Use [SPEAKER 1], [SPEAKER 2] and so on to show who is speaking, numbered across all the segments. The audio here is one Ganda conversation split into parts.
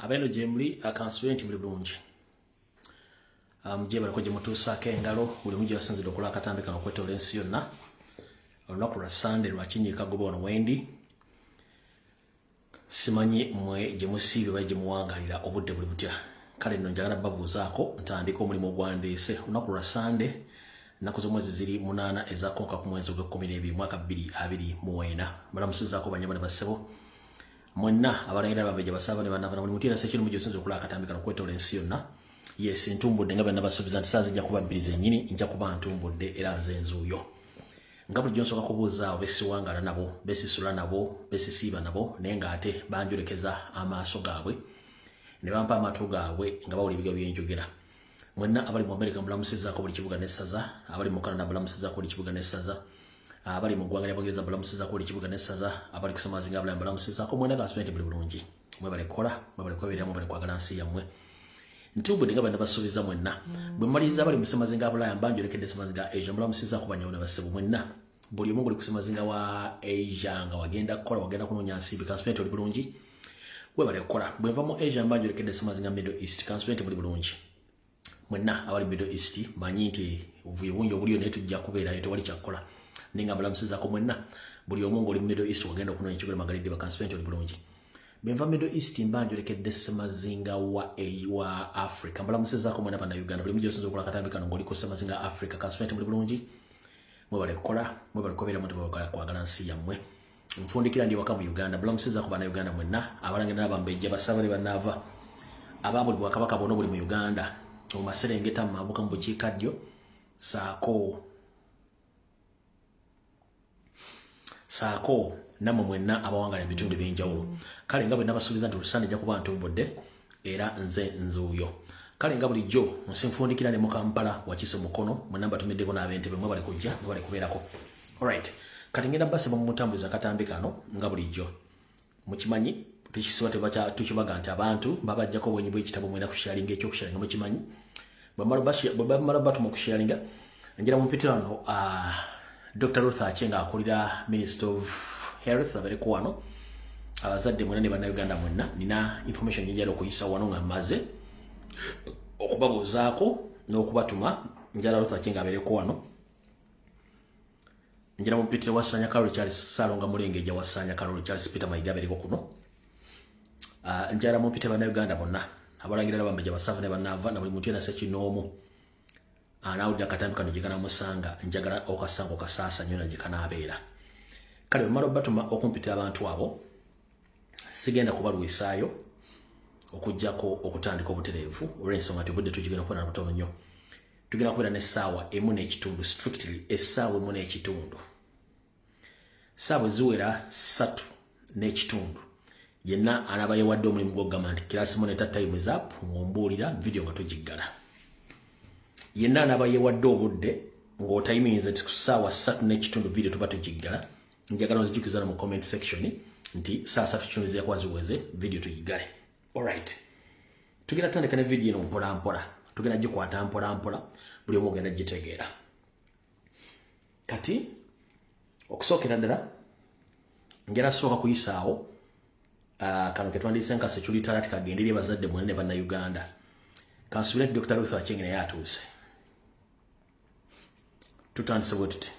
[SPEAKER 1] Abeeno gyemuli akansubire nti muli bulungi. Gyebaleko gye mutuusaako engalo buli omu gyebasinzidde okola akatambi kano okwetoola ensi yonna. Olunaku lwa Sande lwa kinyiika goba wano wendi. Simanyi mmwe gye musiibye oba gye muwangalira obudde buli butya. Kale nno njagala babuuzaako ntandike omulimu ogwandeese. Olunaku lwa Sande ennaku z'omwezi ziri 8 ezakonka ku mwezi ogw'ekkumi n'ebiri mwaka 2024. Mbalamusizaako bannyabo ne bassebo. Mwenna abalangira babeja basaba ne banava na buli muntu yenna sekino mujjo sinza okulaba akatambi kano okwetoola ensi yonna. Yes, ntumbudde nga bwe nabasuubiza nti saa zijja kuba bbiri zennyini nja kuba ntumbudde era nze nzuuyo. Nga bulijjo nsooka kubuuza abo besiwangala nabo, besisula nabo, besisiiba nabo naye ng'ate banjolekeza amaaso gaabwe ne bampa amatu gaabwe nga bawulira ebigambo bye njogera. Mwenna abali mu Amerika mbulamusizaako buli kibuga n'essaza, abali mu Canada mbulamusizaako buli kibuga n'essaza, abali mu ggwanga lya Bungereza mbulamusizaako buli kibuga n'essaza, abali ku Semazinga Abulaya mbulamusizaako mwenna kansubire nti muli bulungi. Mwebale kukola, mwebale kwebeerera, mwebale kwagala nsi yammwe. Ntumbudde nga bwe nabasuubiza mwenna. Bwe mmaliriza abali mu Semazinga Abulaya mba njolekedde Semazinga Asia mbulamusizaako bannyabo ne bassebo mwenna. Buli omu ng'oli ku Semazinga wa Asia nga wagenda kukola, wagenda kunoonya nsimbi, kansubire nti oli bulungi. Webale kukola. Bwe nva mu Asia mba njolekedde Semazinga Middle East, kansubire nti muli bulungi. Mwenna abali Middle East manyi nti obuvuyo bungi obuliyo naye tujja kubeerayo tewali kyakukola. Naye nga mbalamusizaako mwenna buli omu ng'oli mu Middle East wagenda okunoonya ekigula magalidde bakansubire nti oli bulungi. Bwe nva Middle East mba njolekedde Semazinga wa Africa. Mbalamusizaako mwenna Bannayuganda buli omu gy'osinza okukola akatambi kano ng'oli ku Semazinga Africa, kansubire nti muli bulungi. Mwebale kukola, mwebale kubeera muntu kwagala nsi yammwe. Nfundikira ndi waka mu Uganda. Mbalamusizaako Bannayuganda mwenna abalangira n'abambejja basaba ne bannaava aba buli bwakabaka bwonna obuli mu Uganda, mu maserengeta, mu mambuka, mu bukiikaddyo, saako nammwe mwenna abawangala ebitundu eby'enjawulo. Kale nga bwe nabasuubiza nti olusande nja kuba ntumbudde era nze nzuuyo. Kale nga bulijjo nsinfundikira ne mu Kampala Wakiso Mukono mwenna mbatumiddeko n'ab'Entebe mwebale kujja mwebale kubeerako. Alright, kati ngenda basaba mumutambuliza akatambi kano nga bulijjo. Mukimanyi tukisiba tukibaga nti abantu babajjako obwenyi bw'ekitabo mwena kusharinga ekyokusharinga mukimanyi. Bwe bamala batuma okusharinga njira mumpitira wano Dr. Ruth Aceng akulira Minister of Health abeereko wano. Abazadde mwenna ne Bannayuganda mwenna nina information gye okuyisa wano nga mmaze okubabuuzaako n'okubatuma. Njala Ruth Aceng abeereko wano. Njira mumpitire Wasanya Karoli Charles Ssalonga Mulengejja Wasanya Karoli Charles Peter Mayiga abeereko kuno. Njala mumpitire Bannayuganda bonna abalangira n'abambejja basava ne bannaava na buli muntu yenna ssekinnoomu anaawulira akatambi kano gye kanaamusanga njagala okasanga okasaasa nnyo na gye kanaabeera. Kale bwe mmala obatuma okumpitira abantu abo sigenda kubalwisaayo okuggyako okutandika obutereevu olw'ensonga nti obudde tugigenda kubeera na butono nnyo. Tugenda kubeera n'essaawa 1.5, strictly essaawa 1.5. Ssaawa bwe ziwera 3.5 yenna anaaba yeewadde omulimu gw'okugamba nti class monitor time is up ng'ombuulira video nga tugiggala. Yenna anaaba yeewadde obudde ng'otayiminze nti ku ssaawa 3.5 video tuba tugiggala, njagala onzijukiza mu comment section nti ssaawa 3.5 zijja kuba ziweze video tugiggale. Alright, tugenda tutandika ne video eno mpola mpola, tugenda gikwata mpola mpola, buli omu ogenda gitegeera. Kati okusookera ddala njala sooka kuyisaawo kano ke twandiyise nka security alert kagende eri abazadde mwenna ne Bannayuganda. Kansubire nti Dr. Ruth Aceng naye atuuse. Tutandise bwe tuti.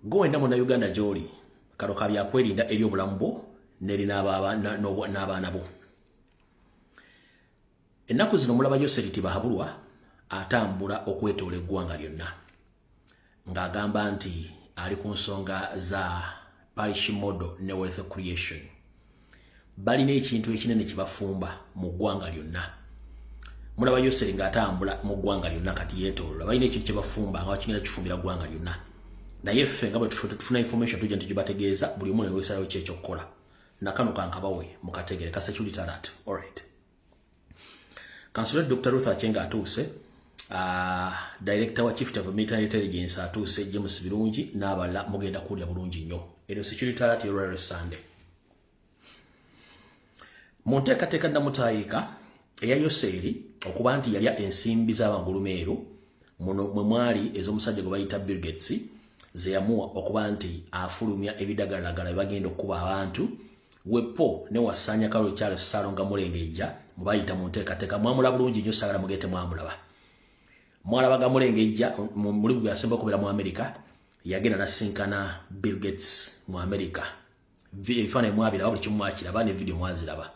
[SPEAKER 1] Gwe wenna Munnayuganda gy'oli, kano ka byakwerinda eri obulamu bwo n'eri n'abaana bo. Ennaku zino mulaba Yoseri Tibahaburwa atambula okwetoola eggwanga lyonna ng'agamba nti ali ku nsonga za parish model ne wealth creation. Balina ekintu ekinene kye bafumba mu ggwanga lyonna. Mulaba Yoseri ng'atambula mu ggwanga lyonna kati yeetooloola. Balina ekintu kye bafumba nga bakigenda kifumbira ggwanga lyonna. Naye ffe nga bwe tufuna information tujja tugibategeeza buli omu ne weesalawo ki ekyokukola. Nakano kankabawe mukategere ka security alert. Alright. Kansubire Dr. Ruth Aceng atuuse, Director wa Chief of Military Intelligence atuuse, James Birungi n'abalala mugenda kuwulira bulungi nnyo. Eno security alert y'olwaleero Sunday. Mu nteekateeka Nnamutaayiika eya Yoseeri okuba nti yalya ensimbi z'abangulumeeru muno mwe mwali ez'omusajja gwe bayita Bill Gates ze yamuwa okuba nti afulumya ebidagalalagala bye bagenda okukuba abantu Wepo ne wasanya Kalo Charles Salonga Mulengejja mubayita mu nteekateeka. Mwamula bulungi nnyo, saagala mugete mwamulaba. Mwalabaga Mulengejja mu mulimu gwe yasemba okubeera mu America, yagenda nasinkana Bill Gates mu America. Ebifaananyi mwabiraba, buli kimu mwakiraba, ne video mwaziraba.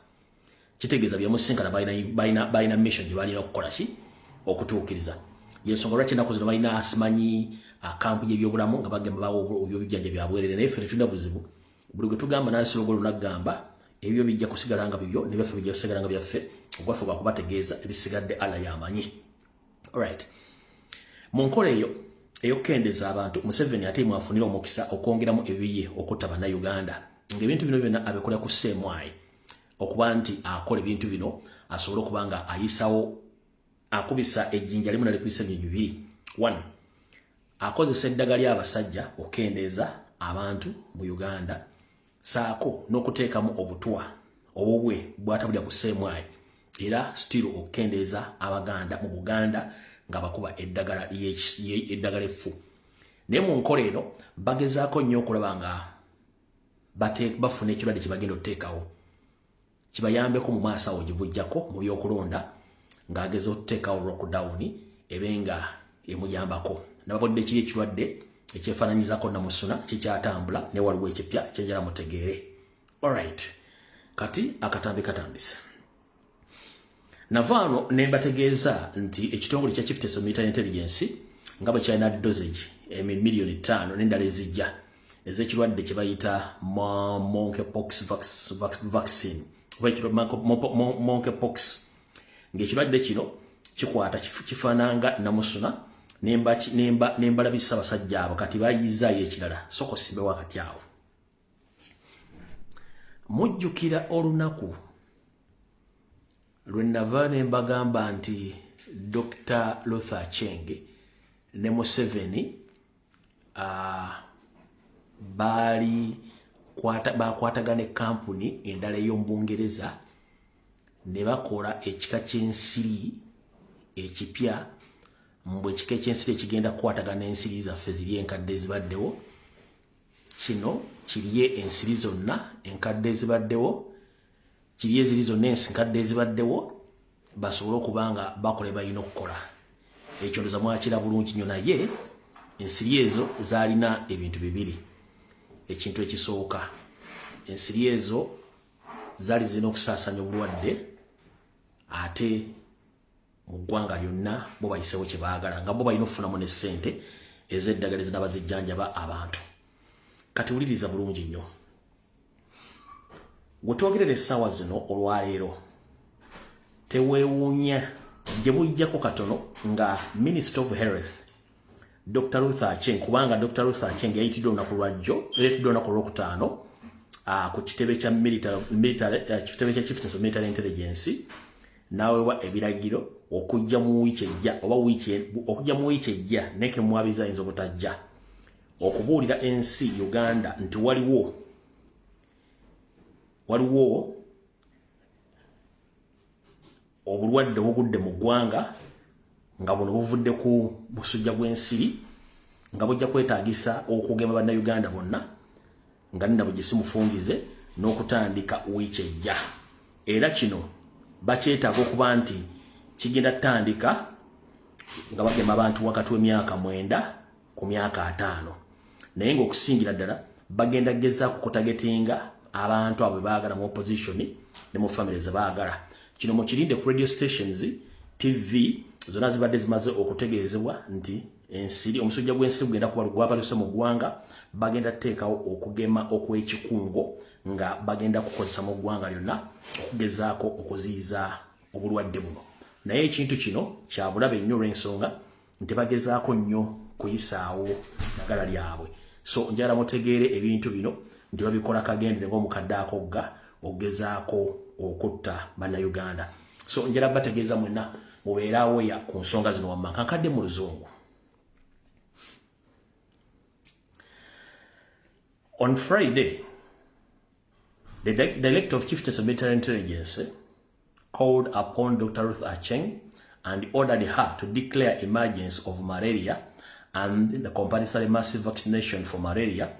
[SPEAKER 1] Kitegeeza byemusinkana balina mission gye balina okukola ki okutuukiriza. Yensonga lwaki ennaku zino balina simanyi akampu y'ebyobulamu nga bagamba bawa ebyobujjanja byabwerere. Naye ffe tetulina buzibu. Buli gwe tugamba nansirogo lunagamba ebyo bijja kusigala nga bibyo, nebyaffe bijja kusigala nga byaffe. Ogwaffe gwakubategeeza, ebisigadde Allah yamanyi. Alright, mu nkola eyo ey'okukendeza abantu, Museveni ate mwafunira omukisa okwongeramu ebiye okutta Bannayuganda, ng'ebintu bino byonna abikola ku seemwayi okuba nti akola ebintu bino asobole okuba nga ayisawo, akubisa ejjinja limu nalikubisa ebintu bibiri. One, akozesa eddagala ly'abasajja okukendeeza abantu mu Uganda, saako n'okuteekamu obutwa obubwe bwatabulya ku seemwayi, era still okukendeeza Abaganda mu Buganda nga bakuba eddagala eddagala effu. Naye mu nkola eno bagezaako nnyo okulaba nga bafuna ekirwadde kye bagenda okuteekawo kibayambeko mu maaso awo gye bujjako mu byokulonda, ng'ageza okuteekawo lockdown ebe nga emuyambako. Nababodde kiri ekirwadde ekyefaananyizako namusuna kikyatambula, naye waliwo ekipya kyenjala mutegeere. Alright, kati akatambi katandise. Navaano ne mbategeeza nti ekitongole kya Chief Military Intelligence nga bwe kyalina dosage emiliyoni 5 n'endala ezijja ez'ekirwadde kye bayita monkeypox vaccine, monkeypox, ng'ekirwadde kino kikwata kifaananga namusuna. Nembalabisa abasajja abo kati bayizaayo ekirala. Soko simbe wakati awo. Mujjukira olunaku lwe nava ne mbagamba nti Dr Luther Acheng ne Museveni baali bakwatagana ekampuni endala ey'omu Bungereza ne bakola ekika ky'ensiri ekipya, mbwe ekika eky'ensiri ekigenda kukwatagana ensiri zaffe ziri enkadde ezibaddewo. Kino kirye ensiri zonna enkadde ezibaddewo, kiri eziri zonna enkadde ezibaddewo, basobole okuba nga bakola balina okukola. Ekyo ndoza mwakira bulungi nnyo. Naye ensiri ezo zaalina ebintu bibiri. Ekintu ekisooka, ensiri ezo zaali zirina okusaasanya obulwadde ate mu ggwanga lyonna, bo bayisewo kye baagala, nga bo balina okufunamu ne ssente ez'eddagala ezinaba zijjanjaba abantu. Kati wuliriza bulungi nnyo gwe twogerera essaawa zino olwaleero. Teweewuunya gye bujjako katono nga Minister of Health Dr Ruth Acheng, kubanga Dr Ruth Acheng yayitiddwa olunaku lwajjo, yayitiddwa olunaku olwokutaano ku kitebe kya military, kitebe kya Chief of Military Intelligence, n'aweebwa ebiragiro okujja mu wiiki ejja, oba wiiki okujja mu wiiki ejja neke mwabiza ayinza obutajja, okubuulira ensi Uganda nti waliwo obulwadde obugudde mu ggwanga, nga buno buvudde ku musujja gw'ensiri, nga bujja kwetaagisa okugema Bannayuganda bonna, nga nina bugisi mufungize n'okutandika wiiki ejja. Era kino bakyetaaga okuba nti kigenda tutandika nga bagema abantu wakati w'emyaka 9 ku myaka 50, naye ng'okusingira ddala bagenda gezaako kutargetinga abantu abo bebaagala mu opposition ne mu family zebaagala. Kino mukirinde ku radio stations, TV zonna zibadde zimaze okutegeezebwa nti ensiri, omusujja gw'ensiri gugenda kuba gwabaluse mu ggwanga. Bagenda kuteekawo okugema okw'ekikungo nga bagenda kukozesa mu ggwanga lyonna okugezaako okuziyiza obulwadde buno. Naye ekintu kino kyabulabe nnyo olw'ensonga nti bagezaako nnyo kuyisaawo ddagala lyabwe. So njagala mutegeere ebintu bino nti babikola kagendere ng'omukadde akogga okugezaako okutta Bannayuganda. So njagala bategeeza mwenna mubeere awoya ku nsonga zino wamma. Kankadde mu Luzungu. On Friday, the Director of Chief of Military Intelligence called upon Dr. Ruth Acheng and ordered her to declare emergence of malaria and the compulsory massive vaccination for malaria,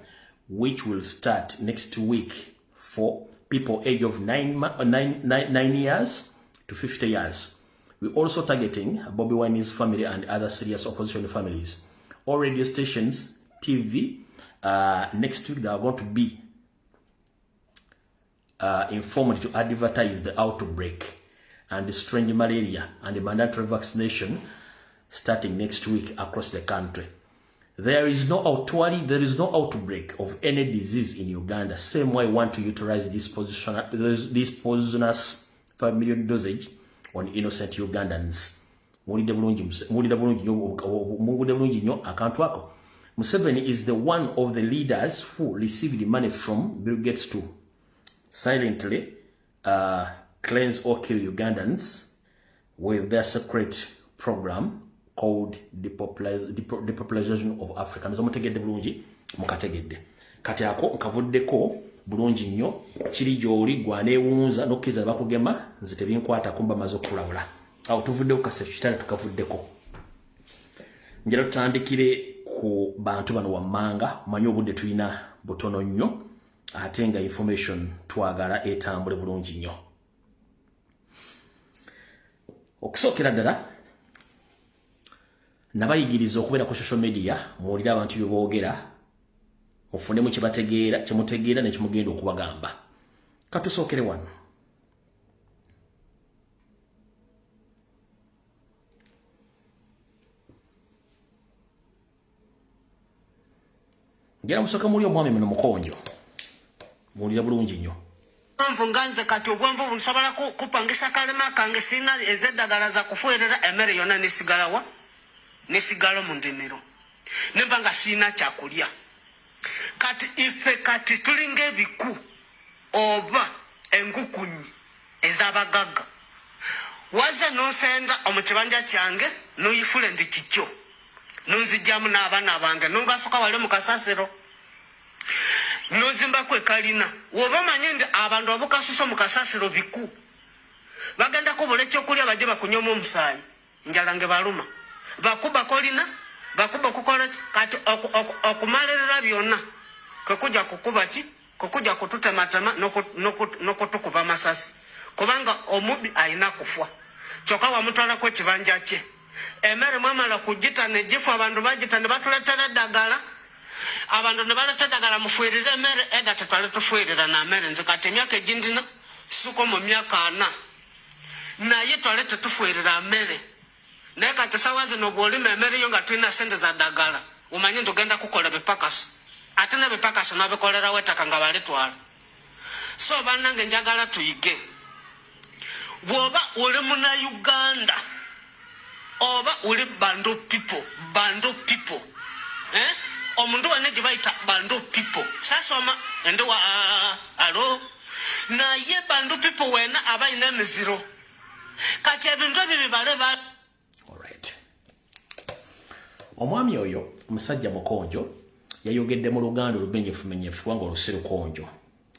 [SPEAKER 1] which will start next week for people age of 9 years to 50 years. We're also targeting Bobi Wine's family and other serious opposition families. All radio stations, TV, next week they are going to be informed to advertise the outbreak and the strange malaria and the mandatory vaccination starting next week across the country. There is no outbreak of any disease in Uganda. Same way want to utilize this poisonous 5 million dosage on innocent Ugandans. Museveni is the one of the leaders who received money from Bill Gates to silently cleanse or kill Ugandans with their secret program called depopulation of Africa. Mutegedde bulungi, mukategedde. Kati ako nkavuddeko bulungi nnyo, kiri gy'oli gwaneewunza n'okkiriza bakugema, nze tebinkwata kumba maze okulabula. Awo tuvuddeko kasatu kitale tukavuddeko. Njala tutandikire ku bantu bano wammanga, omanyi obudde tulina butono nnyo, ate nga information twagala etambule bulungi nnyo. Okusookera ddala nabayigiriza okubeera ku social media, muwulire abantu bye boogera, mufunemu kye bategeera, kye mutegeera ne kimugenda okubagamba. Katusookere wano. Ngera musooka muli omwami muno Mukonjo. Muwulire bulungi nnyo.
[SPEAKER 2] Nganze kati obwonvu nsobola kupangisa kalema kange sina ezeddagala za kufuerera emmere yonna nesigalawa nesigala mu ndimiro nemba nga sina kyakulya. Kati ife kati tulinga ebiku oba enkukunyi ez'abagagga. Waze nosenda omu kibanja kyange noyifule ndi kikyo nonzijjamu n'abaana bange nongasuka wali mu kasasiro nozimbako ekalina. Woba omanye nti abantu abukasusa mu kasasiro biku bagenda kubula ekyokulya bajje bakunywamu omusaayi, njala nge baluma bakuba kolina bakuba okukola kati okumalirira byonna kwekujja kukuba ki kwekujja kututematema n'okutukuba masasi, kubanga omubbi ayina kufa. Kyokka wamutwalako ekibanja kye, emmere mwamala kugita negifa, abantu bagita ne batuleetera eddagala, abantu ne baleeta eddagala mufuirire emmere. Edda tetwali tufuirira na mmere. Nze kati emyaka egindina kisuka mu myaka 40 naye twali tetufuirira mmere. Naye kati sawa zino bw'olima emmere yo nga tulina sente za ddagala, omanye nti ogenda kukola bipakasi, ate n'ebipakasi n'obikolerawo ettaka nga balitwala. So bannange njagala tuyige, bw'oba oli Munnayuganda oba oli bando people, bando people, eh? Omuntu wanne gye bayita bando people, sasoma ndi wa alo, naye bando people wena abalina emiziro. Kati ebintu ebyo bibale ba.
[SPEAKER 1] Alright. Omwami oyo omusajja Mukonjo yayogedde mu Luganda olumenyefumenyefu kubanga olusi lukonjo.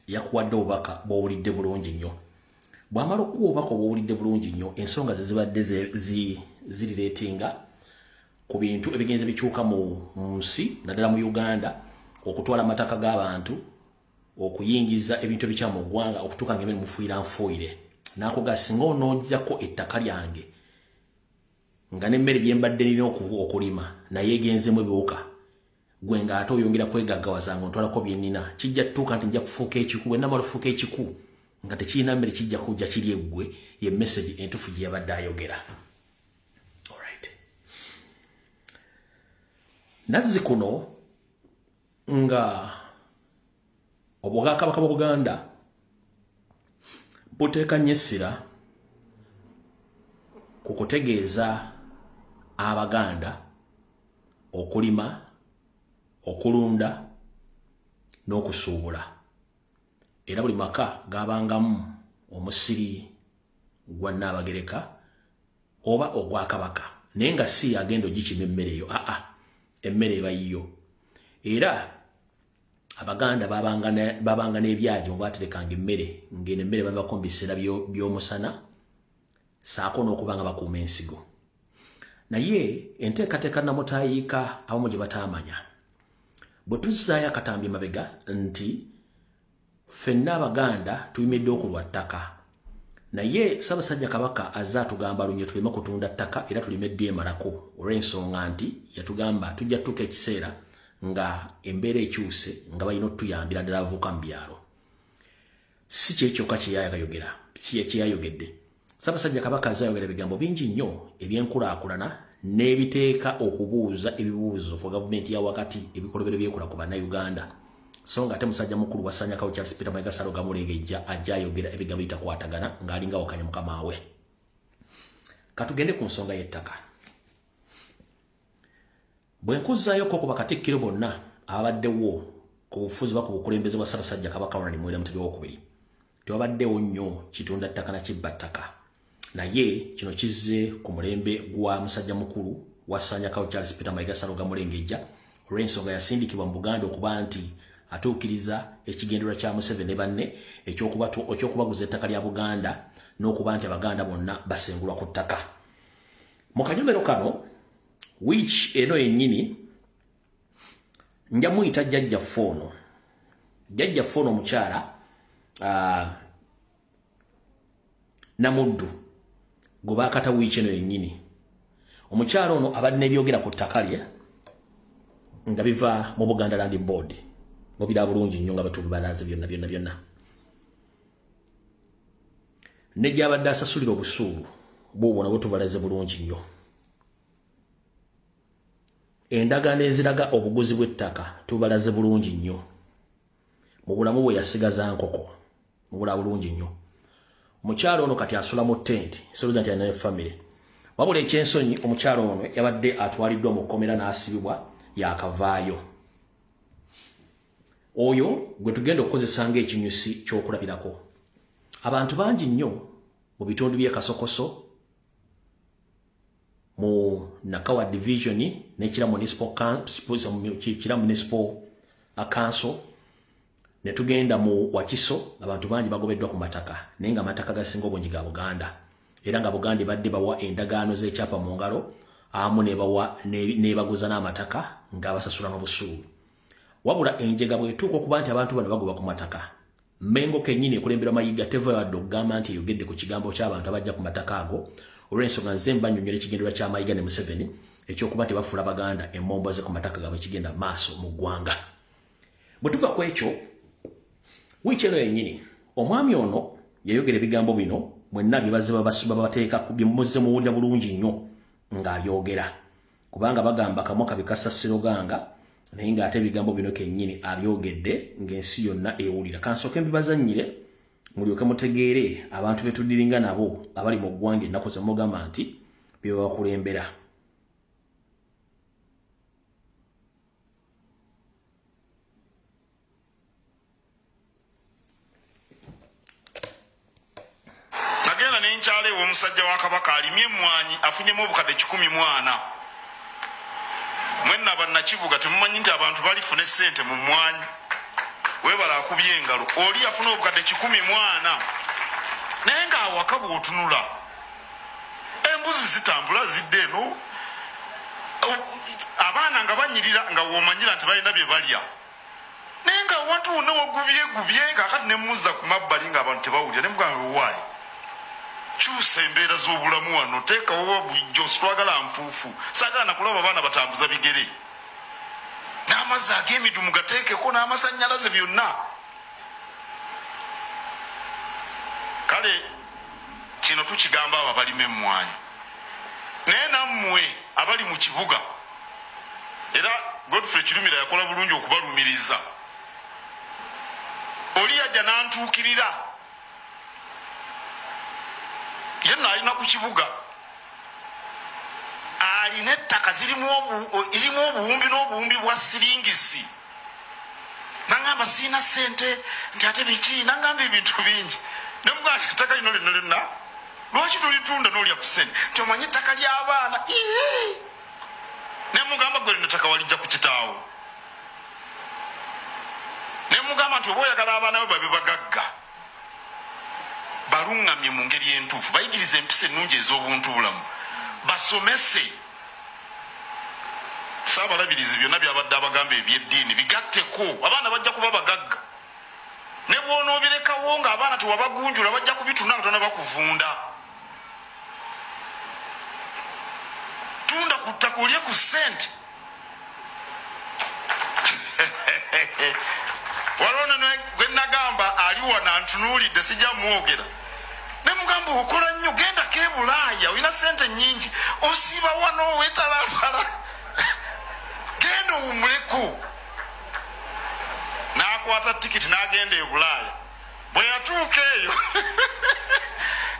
[SPEAKER 1] Yakuwadde obubaka bw'owulidde bulungi nnyo. Bw'amala okuwa obubaka obw'owulidde bulungi nnyo, ensonga ze zibadde zirireetinga ku bintu ebigenze bikyuka mu nsi naddala mu Uganda, okutwala amataka g'abantu, okuyingiza ebintu ebikyamu mu ggwanga, okutuuka ng'emmere mufuuyira nfuuyire. N'akuga singa onooggyako ettaka lyange nga n'emmere gye mbadde nina okulima naye egenzemu ebiwuka, gwe ng'ate oyongera kwegaggawaza nga ontwalako bye nnina, kijja tutuuka nti nja kufuuka ekiku. Bwe namala okufuuka ekiku nga tekirina mmere kijja kujja kiri eggwe. Ye message entuufu gye yabadde ayogera. Alright. Nazzi kuno nga Obwakabaka bwa Buganda buteeka nnyo essira ku kutegeeza Abaganda okulima, okulunda n'okusuubula. Era buli maka gabangamu omusiri gwa Nnaabagereka oba ogwa Kabaka, naye nga si agenda ogikima emmere eyo, aa emmere eba yiyo. Era Abaganda babanga n'ebyagi mwe baaterekanga emmere, ng'eno emmere babako mu biseera by'omusana, saako n'okuba nga bakuuma ensigo. Naye enteekateeka namutaayiika abamu gye bataamanya. Bwe tuzzaayo akatambi mabega nti Ffenna Abaganda tuyimiriddewo ku lwa ttaka. Naye Ssaabasajja Kabaka azze atugamba lunye tuleme kutunda ttaka era tulime dyemalako olw'ensonga nti yatugamba tujja tutuuka ekiseera nga embeera ekyuse nga balina otuyambira ddala abavubuka mu byalo. Si kye kyokka kye yayogedde. Ssaabasajja Kabaka azze ayogera ebigambo bingi nnyo eby'enkulaakulana n'ebiteeka okubuuza ebibuuzo ku gavumenti ya wakati ebikolobero byekola ku Bannayuganda. So nga ate musajja mukulu wasanyakawo Charles Peter Mayiga Ssaloga Mulengejja ajja ayogera ebigambo ebitakwatagana ng'alinga awakanya mukama we. Katugende ku nsonga y'ettaka. Bwe nkuzzaayoko ku bakatikkiro bonna ababaddewo ku bufuzi oba ku bukulembeze bwa Ssaabasajja Kabaka Ronald Muwenda Mutebi Owookubiri, tewabaddewo nnyo kitunda ttaka na kibba ttaka. Naye kino kizze ku mulembe gwa musajja mukulu Wassanyakawo Charles Peter Mayiga Ssaloga Mulengejja olw'ensonga yasindikibwa mu Buganda okuba nti atuukiriza ekigendererwa kya Museveni ne banne eky'okubaguza ettaka lya Buganda n'okuba nti Abaganda bonna basengulwa ku ttaka. Mu kanyomero kano wiiki eno yennyini nja muyita jjajjaffe ono jjajjaffe ono omukyala Namuddu gwe baakata wiiki eno yennyini. Omukyala ono abadde n'ebyogera ku ttaka lye nga biva mu Buganda Land Board, mubira bulungi nnyo nga batubalaze byonna byonna byonna ne gy'abadde asasulira obusuulu bwobwo nabwo tubalaze bulungi nnyo. Endagaano eziraga obuguzi bw'ettaka tubalaze bulungi nnyo. Mu bulamu bwe yasigaza nkoko mubula bulungi nnyo. Omukyala ono kati asula mu tenti, sirowooza nti alina ne famire. Wabula ekyensonyi omukyala ono yabadde atwaliddwa mu kkomera n'asibibwa yakavaayo. Oyo gwe tugenda okukozesa ng'ekinyusi ky'okulabirako. Abantu bangi nnyo mu bitundu by'e Kasokoso, mu Nakawa Division ne Kira Municipal Council ne tugenda mu Wakiso, abantu bangi bagobeddwa ku mataka naye nga amataka gasinga obungi ga Buganda era nga Buganda ebadde bawa endagaano z'ekyapa mu ngalo awamu nebawa nebaguza n'amataka ng'abasasula n'obusuulu. Wabula enjega bw'etuuka okuba nti abantu bano bagoba ku mataka, Mmengo kennyini ekulemberwa Mayiga teva wadde okugamba nti eyogedde ku kigambo ky'abantu abajja ku mataka ago olw'ensonga nze mbannyonnyola ekigendererwa kya Mayiga ne Museveni ekyokuba nti bafuula Baganda emmomboze ku mataka gaabwe ekigenda maaso mu ggwanga. Bwe tuva ku ekyo, wiiki eno yennyini omwami ono yayogera ebigambo bino mwenna bye bazze babateeka bye muzze muwulira bulungi nnyo ng'abyogera. Kubanga bagamba kamwa kabi kassa siroganga, naye ng'ate ebigambo bino kennyini abyogedde ng'ensi yonna ewulira. Kansooke mbibazannyire mulyoke mutegeere abantu be tudiringa nabo abali mu ggwanga ennaku ze mugamba nti bye babakulembera.
[SPEAKER 3] Nagenda ne nkyala ew'omusajja wa Kabaka alimye emmwanyi afunyemu obukadde 140. Mwenna bannakibuga temumanyi nti abantu balifuna essente mu mmwanyi. Weebale akubye engalo. Oli yafuna obukadde 140 naye ng'awaka bw'otunula embuzi zitambula zidda eno, abaana nga banyirira nga w'omanyira nti balina bye balya. Naye nga awantu wonna wagubyegubye. Kaakati ne muzza ku mabbali ng'abantu tebawulira ne mugamba owaaye kyusa embeera z'obulamu wano, teekawo bulijjo, sitwagala nfuufu, saagala nakulaba baana batambuza bigere, n'amazzi ag'emidumu gateekeko n'amasannyalaze byonna. Kale kino tukigamba abo abalima emmwanyi, naye nammwe abali mu kibuga. Era Godfrey Kirumira yakola bulungi okubalumiriza. Oli yajja n'antuukirira, ye nno alina ku kibuga, alina ettaka zirimu obuwumbi n'obuwumbi bwa siringisi. Nangamba sirina ssente nti ate biki, nangamba ebintu bingi. Ne mugamba nti ettaka lino lyonna lyonna lwaki tolitunda n'olya ku ssente, nti omanyi ettaka ly'abaana. Ne mugamba gwe lino ttaka walijja ku kitaawo. Ne mugamba nti oba oyagala abaana bo babe bagagga, baluŋŋamye mu ngeri entuufu, bayigirize empisa ennungi ez'obuntu bulamu, basomese. Ssaabalabirizi byonna by'abadde abagamba eby'eddiini bigatteko, abaana bajja kuba bagagga. Ne Bw'onoobirekawo ng'abaana tewabagunjula, bajja kubitunda nga tona bakuvunda. Tunda ku ttaka olye ku ssente. Waliwo gwe nagamba ali wano antunuulidde, sijja mwogera, ne mugamba okola nnyo, gendako e Bulaaya, olina ssente nnyingi, osiiba wano weetalaatala, genda owummuleko. N'akwata tikiti n'agenda e Bulaaya. Bwe yatuuka eyo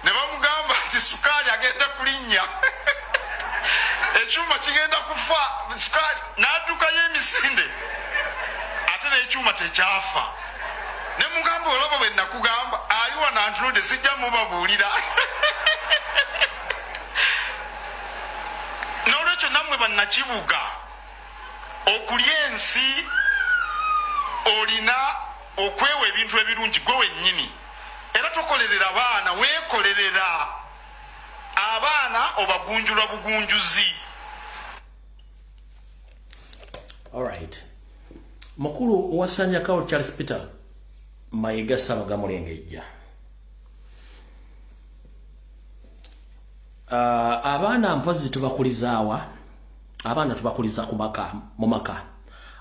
[SPEAKER 3] ne bamugamba nti sukaali agenda kulinnya, ekyuma kigenda kufa sukaali. N'addukayo emisinde, ate n'ekyuma tekyafa. Ne mugamba olaba bwe nakugamba, ali wano antunudde, sijja mubabuulira. N'olwekyo nammwe bannakibuga, okulya ensi olina okwewa ebintu ebirungi gwe wennyini, era tokolerera baana, weekolerera. Abaana obagunjula bugunjuzi.
[SPEAKER 1] Alright, mukulu wasanyakawo Charles Peter Mayiga Ssabaga Mulengejja, abaana mpozi tubakulizaawa? Abaana tubakuliza ku maka, mu maka.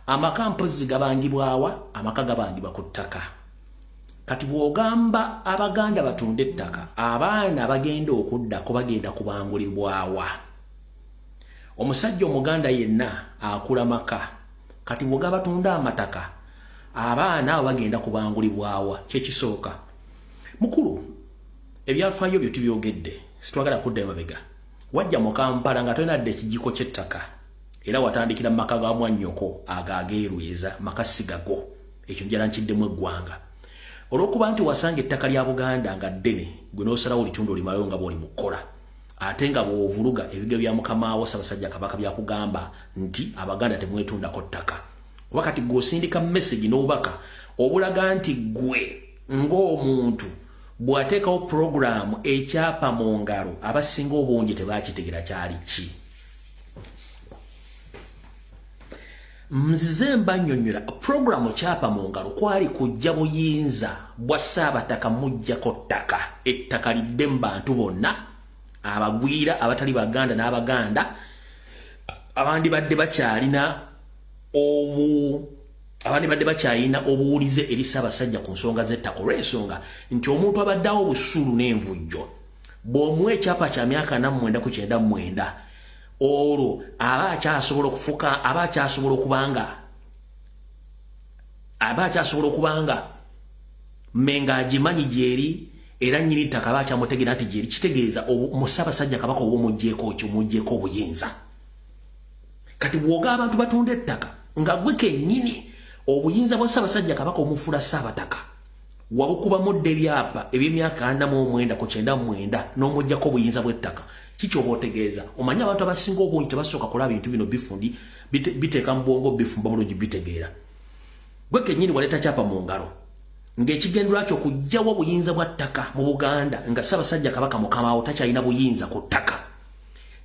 [SPEAKER 1] Amaka mpozi gabangibwawa? Amaka gabangibwa ku ttaka. Kati bw'ogamba Abaganda batunde ettaka, abaana bagenda okuddako bagenda kubangulibwawa? Omusajja Omuganda yenna akula maka. Kati bw'ogamba batunda amataka, abaana abo bagenda kubangulibwawa? Kyekisooka, mukulu, ebyafaayo byo tubyogedde, sitwagala kudda emabega. Wajja mu Kampala nga tolina dde ekijiko ky'ettaka, era watandikira mu maka ga mwannyoko ago ageerweza maka sigago. Ekyo njala nkiddemu eggwanga. Olw'okuba nti wasanga ettaka lya Buganda nga ddene, gwe n'osalawo litundu olimalayo nga bw'oli mu kukola, ate nga bw'ovuluga ebigo bya mukamaawo Ssaabasajja Kabaka byakugamba nti Abaganda temwetundako ttaka. Kuba kati gwe osindika message n'obubaka obulaga nti gwe ng'omuntu bw'ateekawo pulogulaamu ekyapa mu ngalo, abasinga obungi tebakitegera kyali ki. Nzize mbannyonnyola pulogulaamu kyapa mu ngalo kwali kujja buyinza bwa Ssaabataka muggyako ttaka, ettaka lidde mu bantu bonna abagwira abatali Baganda n'Abaganda abandibadde bakyalina obu abandibadde bakyalina obuwulize eri Ssaabasajja ku nsonga z'ettaka, olw'ensonga nti omuntu abaddeawo obusuulu n'envujjo bw'omuwa ekyapa kya myaka 49 ku 99, olwo aba akyasobola okufuka, aba akyasobola okubanga Menga agimanyi gyeri, era nnyini ttaka aba akyamutegeera nti gyeri. Kitegeeza mu Ssaabasajja Kabaka oba omuggyeko ki? Omuggyeko obuyinza. Kati bw'oga abantu batunda ettaka, nga gwe kennyini obuyinza bwa Ssaabasajja Kabaka omufuula Ssaabataka wabukubamu dda ebyapa eby'emyaka 49 ku 99 n'omuggyako obuyinza bw'ettaka, kiki oba otegeeza? Omanyi abantu abasinga obungi tebasooka kulaba bintu bino bifundi biteeka mu bwongo, bifumba bulungi, bitegeera. Gwe kennyini waleeta kyapa mu ngalo ng'ekigendera kyo kuggyawo obuyinza bwa ttaka mu Buganda, nga Ssaabasajja Kabaka mukamaawo takyalina buyinza ku ttaka.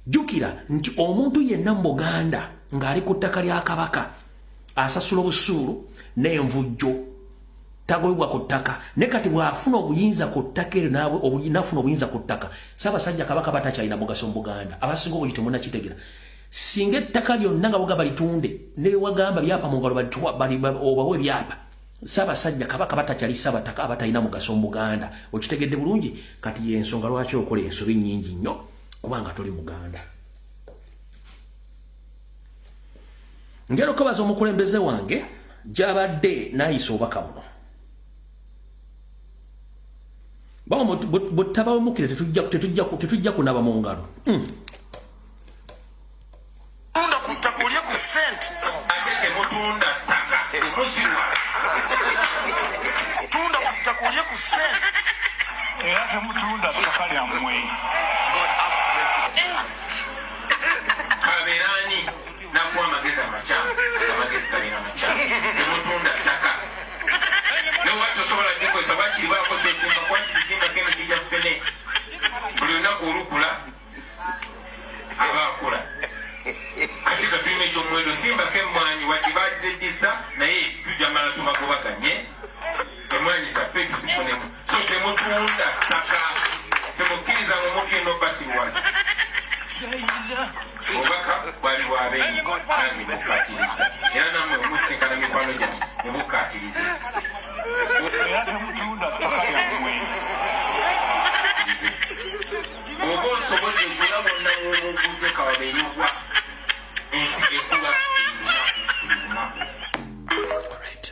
[SPEAKER 1] Jjukira nti omuntu yenna mu Buganda ng'ali ku ttaka lya Kabaka asasula obusuulu n'envujjo, tagobebwa ku ttaka. Ne kati bw'afuna obuyinza ku ttaka eryo, nafuna obuyinza ku ttaka, Ssaabasajja Kabaka batakyalina mugaso mu Buganda. Abasinga obungi temunakitegera. Singa ettaka lyonna nga bugamba litunde, ne wagamba byapa mu ngalo obawe ebyapa, Ssaabasajja Kabaka batakyali Ssaabataka, abatalina mugaso mu Buganda. Okitegedde bulungi? Kati yensonga lwaki okola ensobi nnyingi nnyo, kubanga toli Muganda. Ngero okubaza omukulembeze wange gyabadde n'ayisa obubaka buno. Bwetabawemukire tetujja kunaba mu ngalo.
[SPEAKER 3] Tunda ku ttaka olye ku ssente.
[SPEAKER 4] Ate temutunda ttaka, temuzirwa.
[SPEAKER 3] Tunda ku ttaka olye ku ssente.
[SPEAKER 5] Era temutunda ttaka lyammwe.
[SPEAKER 4] Kabeerani nakuwa amagezi amakyamu, amagezi gabeera makyamu. Temutunda ttaka newa tosobola gikozesa, wakiribaako kyosimba, wakirizimbako emiti gya ffene. Buli lunaku olukula aba akula, ate nga tulina ekyomuwendo. Simbako emmwanyi, wadde bagizeddisa, naye tujja mala tubagobaganye emmwanyi zaffe. Temutunda ttaka, temukkiriza mu muntu yenna obbasiruwaza. Obubaka bwali bwabeeyi, nange mbukkatiriza, era nammwe omusinkana mikwano gyammwe mubukkatirize.
[SPEAKER 5] Era temutunda ttaka lyammwe.
[SPEAKER 4] Oba osobodde gula bonna wobuguze kawabeerigwa ensi ekuba buli lunaku.
[SPEAKER 1] Alright.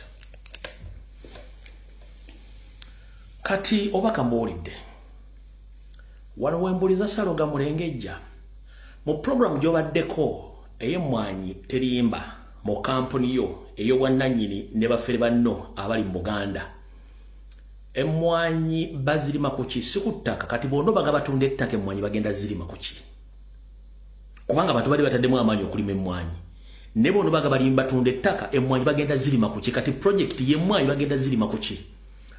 [SPEAKER 1] Kati obaka mbuulidde wano wembuliza Saloga Mulengejja mu programu gy'obaddeko ey'emmwanyi terimba mu kampuni yo ey'obwannannyini ne bafere banno abali mu Buganda. Emmwanyi bazirima ku ki? Si ku ttaka. Kati bonna baga batunda ettaka, emmwanyi bagenda zirima ku ki? Kubanga abantu bali bataddemu amaanyi okulima emmwanyi, ne bono baga balimi batunda ettaka, emmwanyi bagenda zirima ku ki? Kati projekiti y'emmwanyi bagenda zirima ku ki?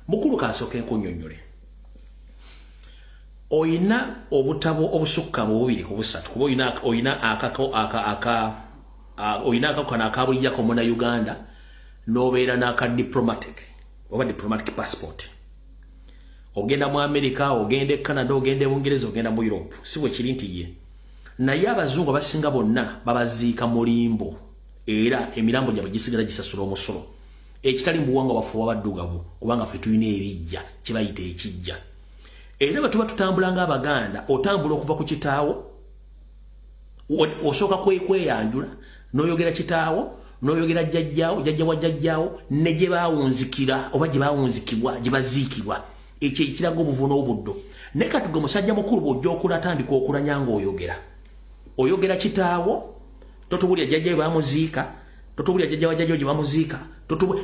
[SPEAKER 1] Mukulu, kansooke nkunnyonnyole. Oyina obutabo obusukka mu bubiri ku busatu, kuba oyina akako aka aka oyina akako kano aka bulijjo ak'omuna Uganda, n'obeera n'aka diplomatic oba diplomatic passport. Ogenda mu America, ogenda e Canada, ogenda e Bungereza, ogenda mu Europe, si bwe kiri nti ye? Naye abazungu abasinga bonna babaziika mu limbo, era emirambo gyabwe gisigala gisasula omusolo, ekitali mu buwangwa bwaffe obw'abaddugavu, kubanga ffe tulina ebijja kye bayita ekijja. Era bwe tuba tutambula ng'Abaganda, otambula okuva ku kitaawo, osooka kweyanjula n'oyogera kitaawo, n'oyogera jjajjaawo, jjajja wa jjajjaawo, ne gye baawunzikira oba gye baawunzikibwa, gye baziikibwa. Ekyo ekiraga obuvu n'obuddo. Naye kati gwe musajja mukulu, bw'ojja okula, atandika okulanya ng'oyogera, oyogera kitaawo, totubulya jjajja we bamuziika, totubulya jjajja wa jjajja gye bamuziika.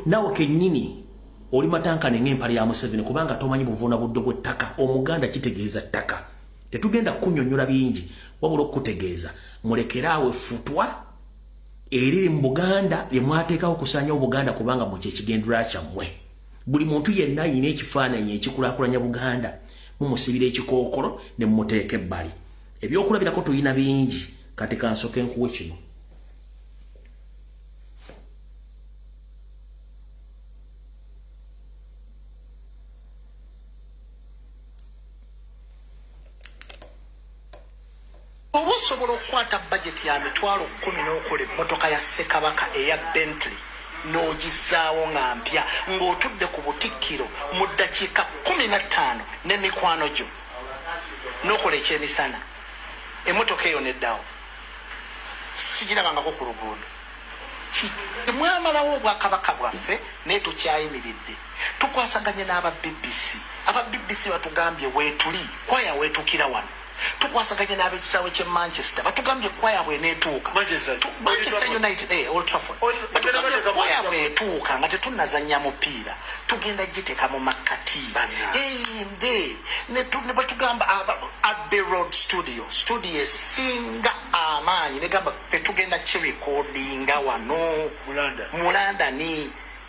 [SPEAKER 1] Naawe kennyini oli matankane ng'empale ya Museveni, kubanga tomanyi buvuna buddo bw'ettaka. Omuganda kitegeeza ttaka. Tetugenda kunyonnyola bingi, wabula okukutegeeza mulekeraawo effutwa eriri mu Buganda lye mwateekawo okusaanyawo Buganda, kubanga mu kyekigendera kyammwe. Buli muntu yenna ayina ekifaananyi ekikulaakulanya Buganda mumusibira ekikookolo ne mumuteeka ebbali. Ebyokulabirako tulina bingi. Kati kansoke nkuwe kino.
[SPEAKER 2] Oba osobola okukwata bajeti ya 100,000 n'okola emmotoka ya Ssekabaka eya Bentley n'ogizaawo nga mpya ng'otudde ku Butikkiro mu ddakiika 15 n'emikwano gyo, n'okola ekyemisana, emmotoka eyo neddawo, sigirabangako ku luguudo. Mwamalawo obwakabaka bwaffe, naye tukyayimiridde. Tukwasaganye n'aba BBC. Aba BBC batugambye weetuli, kwaya weetuukira wano. Tukwasaganye n'ab'ekisaawe ky'e Manchester, batugambye kwaya bweneetuuka Manchester United, Old Trafford, batugambye kwaya bwetuuka nga tetunnazannya mupiira, tugenda giteeka mu makkati eyimbe. Ne batugamba Abbey Road Studio, studio esinga amaanyi, negamba ffe tugenda kirekodinga wano mu London,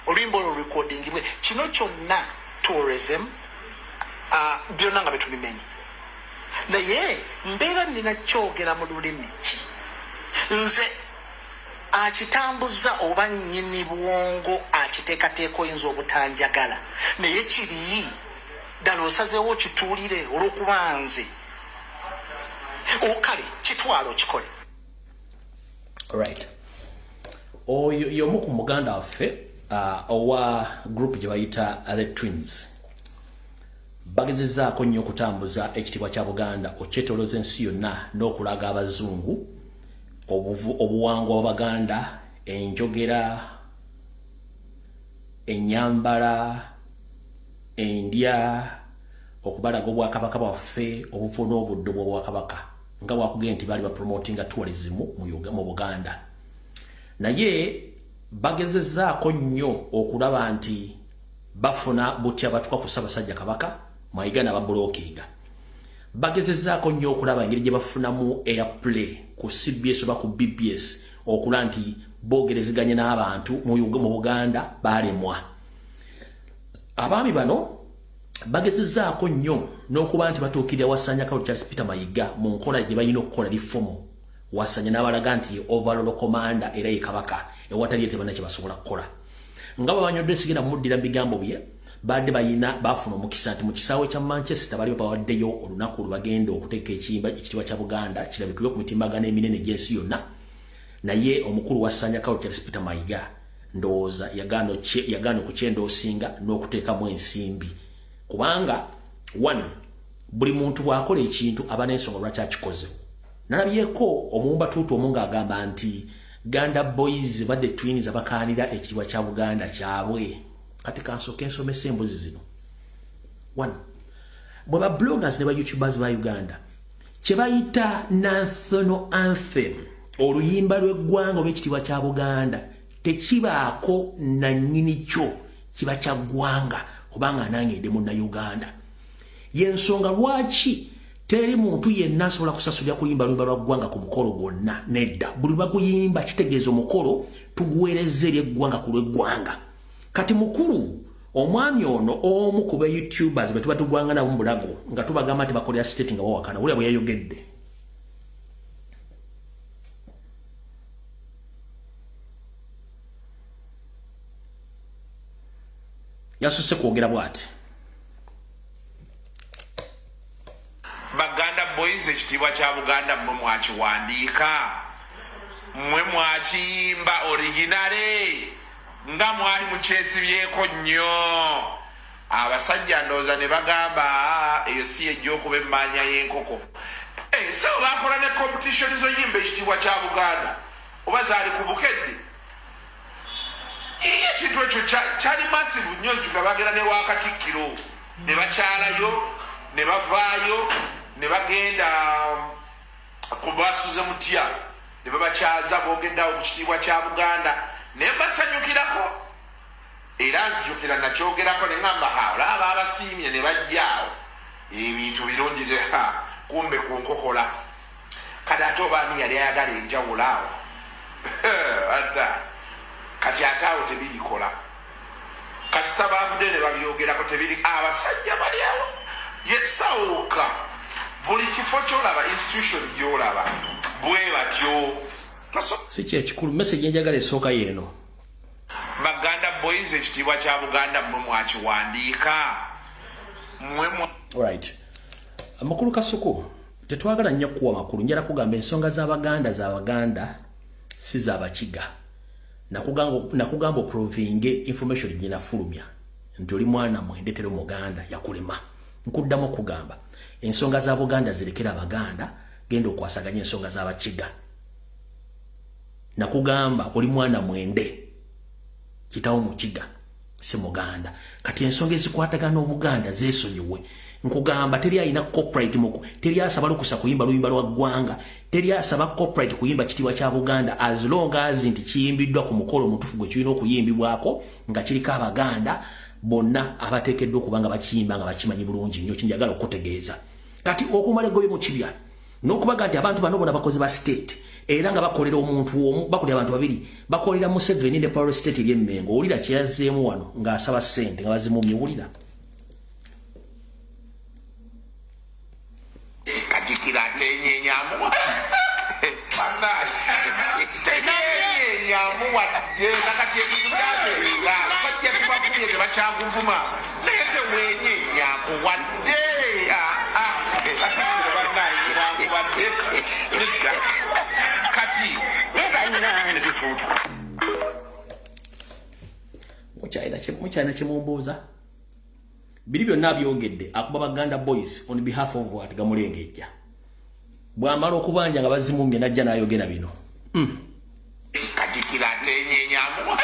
[SPEAKER 2] oluyimba olwo lurekodingibwe. Kino kyonna tourism, byonna nga betubimenye, naye mbeera nina kyogera mu lulimi ki? Nze akitambuza oba nnyini bwongo akiteekateeka, oyinza obutanjagala, naye kiri ddala osazeewo okituulire olw'okuba nze okale kitwala okikole.
[SPEAKER 1] Right, oyo y'omu ku muganda waffe owa group gye bayita The Twins. Bagezezzaako nnyo okutambuza ekitiibwa kya Buganda okyetolooza ensi yonna n'okulaga abazungu obuwangwa bw'Abaganda, enjogera, ennyambala, endya, okubalaga obwakabaka bwaffe, obuvo n'obuddo bw'obwakabaka, nga bwakugenda nti baali bapromotinga tourism mu Buganda. Naye bagezezzaako nnyo okulaba nti bafuna butya batuka ku Ssaabasajja Kabaka Mayiga n'abablockinga. Bagezezzaako nnyo okulaba engeri gye bafunamu airplay ku CBS oba ku BBS, okulaba nti boogerezeganya n'abantu mu Buganda, baalemwa. Abaami bano bagezezzaako nnyo n'okuba nti batuukirira Wasanya Kawo Charles Peter Mayiga mu nkola gye balina okukola reform. Wasanya n'abalaga nti overall commander era ye Kabaka, ewatali ye tebalina kye basobola kukola. Nga babanywedde, sigenda muddira mu bigambo bye. Badde bayina bafuna omukisa nti mu kisaawe kya Manchester bali bawaddeyo olunaku lwebagenda okuteeka ekiyimba ekitiibwa kya Buganda kirabikibwe ku mitimbagano eminene gy'ensi yonna. Naye omukulu wa Ssanya Carol Charles Peter Mayiga ndowooza yagaana okukyendoosinga n'okuteekamu ensimbi, kubanga one, buli muntu bw'akola ekintu aba n'ensonga lwaki akikoze. Nalabyeko omuwumbatuutu omu ng'agamba nti Ganda Boys badde twins abakaanira ekitiibwa kya Buganda kyabwe. Kati kansooke nsomesa embuzi zino. One, bwe ba bloggers ne ba youtubers ba Uganda kye bayita national anthem, oluyimba lw'eggwanga oba ekitiibwa kya Buganda, tekibaako nannyini kyo, kiba kya ggwanga, kubanga nange ndi Munnayuganda. Yensonga lwaki teri muntu yenna asobola kusasulira kuyimba luyimba lwa ggwanga ku mukolo gwonna. Nedda, buli baguyimba kitegeeza omukolo tuguweereza eri eggwanga ku lw'eggwanga. Kati mukulu omwami ono, omu ku ba youtubers bwe tuba tugwanga nabo mu bulago nga tubagamba nti bakolera state nga bawakana, wulira bwe yayogedde. Yasuse kwogera bw'ati.
[SPEAKER 4] Baganda Boys, ekitiibwa kya Buganda mmwe mwakiwandiika, mmwe mwakiyimba original nga mwali mukyesibyeko nnyo. Abasajja ndowooza ne bagamba, "Aa, eyo si yejja okuba emaanya y'enkoko." Eh, so bakola ne competition zoyimba ekitiibwa kya Buganda, oba zaali ku Bukedde. Eri ekintu ekyo kyali massive nnyo, nga bagenda ne wakatikkiro ne bakyalayo ne bavaayo ne bagenda ku basuze mutya ne babakyaza, boogeddeawo ku kitiibwa kya Buganda naye mbasanyukirako. Era nzijukira nakyogerako ne ŋŋamba, ha, olaba abasiimye ne bajjaawo ebintu birungi ha, kumbe ku nkokola. Kati ate oba ani yali ayagala enjawulo awo adda kati ate awo tebirikola, kasita bavuddeyo ne babyogerako tebiri. Abasajja bali awo yesawuka buli kifo kyolaba, institution gyolaba bwe batyo.
[SPEAKER 1] Si kyekikulu, message enjagala esooka yeeno.
[SPEAKER 4] Baganda Boys, ekitiibwa kya Buganda mmwe mwakiwandiika, mmwe
[SPEAKER 1] Right, mukulu Kasuku, tetwagala nnyo kuwa makulu. Njala kugamba ensonga z'Abaganda z'Abaganda, si z'Abakiga. Nakugamba oprovinge information gye nafulumya nti oli mwana mwendetero Muganda yakulema. Nkuddamu okugamba, ensonga za Buganda zirekera Abaganda, genda okwasaganya ensonga z'Abakiga. Nakugamba oli mwana mwende, kitawo Mukiga, si Muganda. Kati ensonga ezikwatagana n'Obuganda zeesonyiwe. Nkugamba teri alina copyright muku, teri asaba lukusa kuyimba luyimba lwa ggwanga, teri asaba copyright kuyimba kitiibwa kya Buganda, as long as nti kiyimbiddwa ku mukolo omutuufu gwe kirina okuyimbibwako nga kiriko Abaganda bonna abateekeddwa okuba nga bakiyimba nga bakimanyi bulungi nnyo. Kinjagala okutegeeza kati okumala egobye mu kibya n'okubaga nti abantu bano bona bakozi ba state era nga bakolera omuntu omu, bakolera abantu babiri, bakolera Museveni ne power state ery'Emmengo. Owulira kyeyazzeemu wano ng'asaba ssente nga bazimumye, wulira.
[SPEAKER 4] Katikiro atenyenyamu, tenyenyamu wadde. Nakati ebintu byatereera, abasajja tubavumye tebakyakuvuma, naye tewenyenyako wadde. Katikiro bannaye bwankubadde nedda kati netufuuta.
[SPEAKER 1] Mukyalina kyemumbuuza? Biri byonna byogedde akuba Baganda Boys on behalf of what? Gamulengejja bw'amala okubanja nga bazimumye najja n'ayogera bino.
[SPEAKER 4] Katikiro atenyenyamu,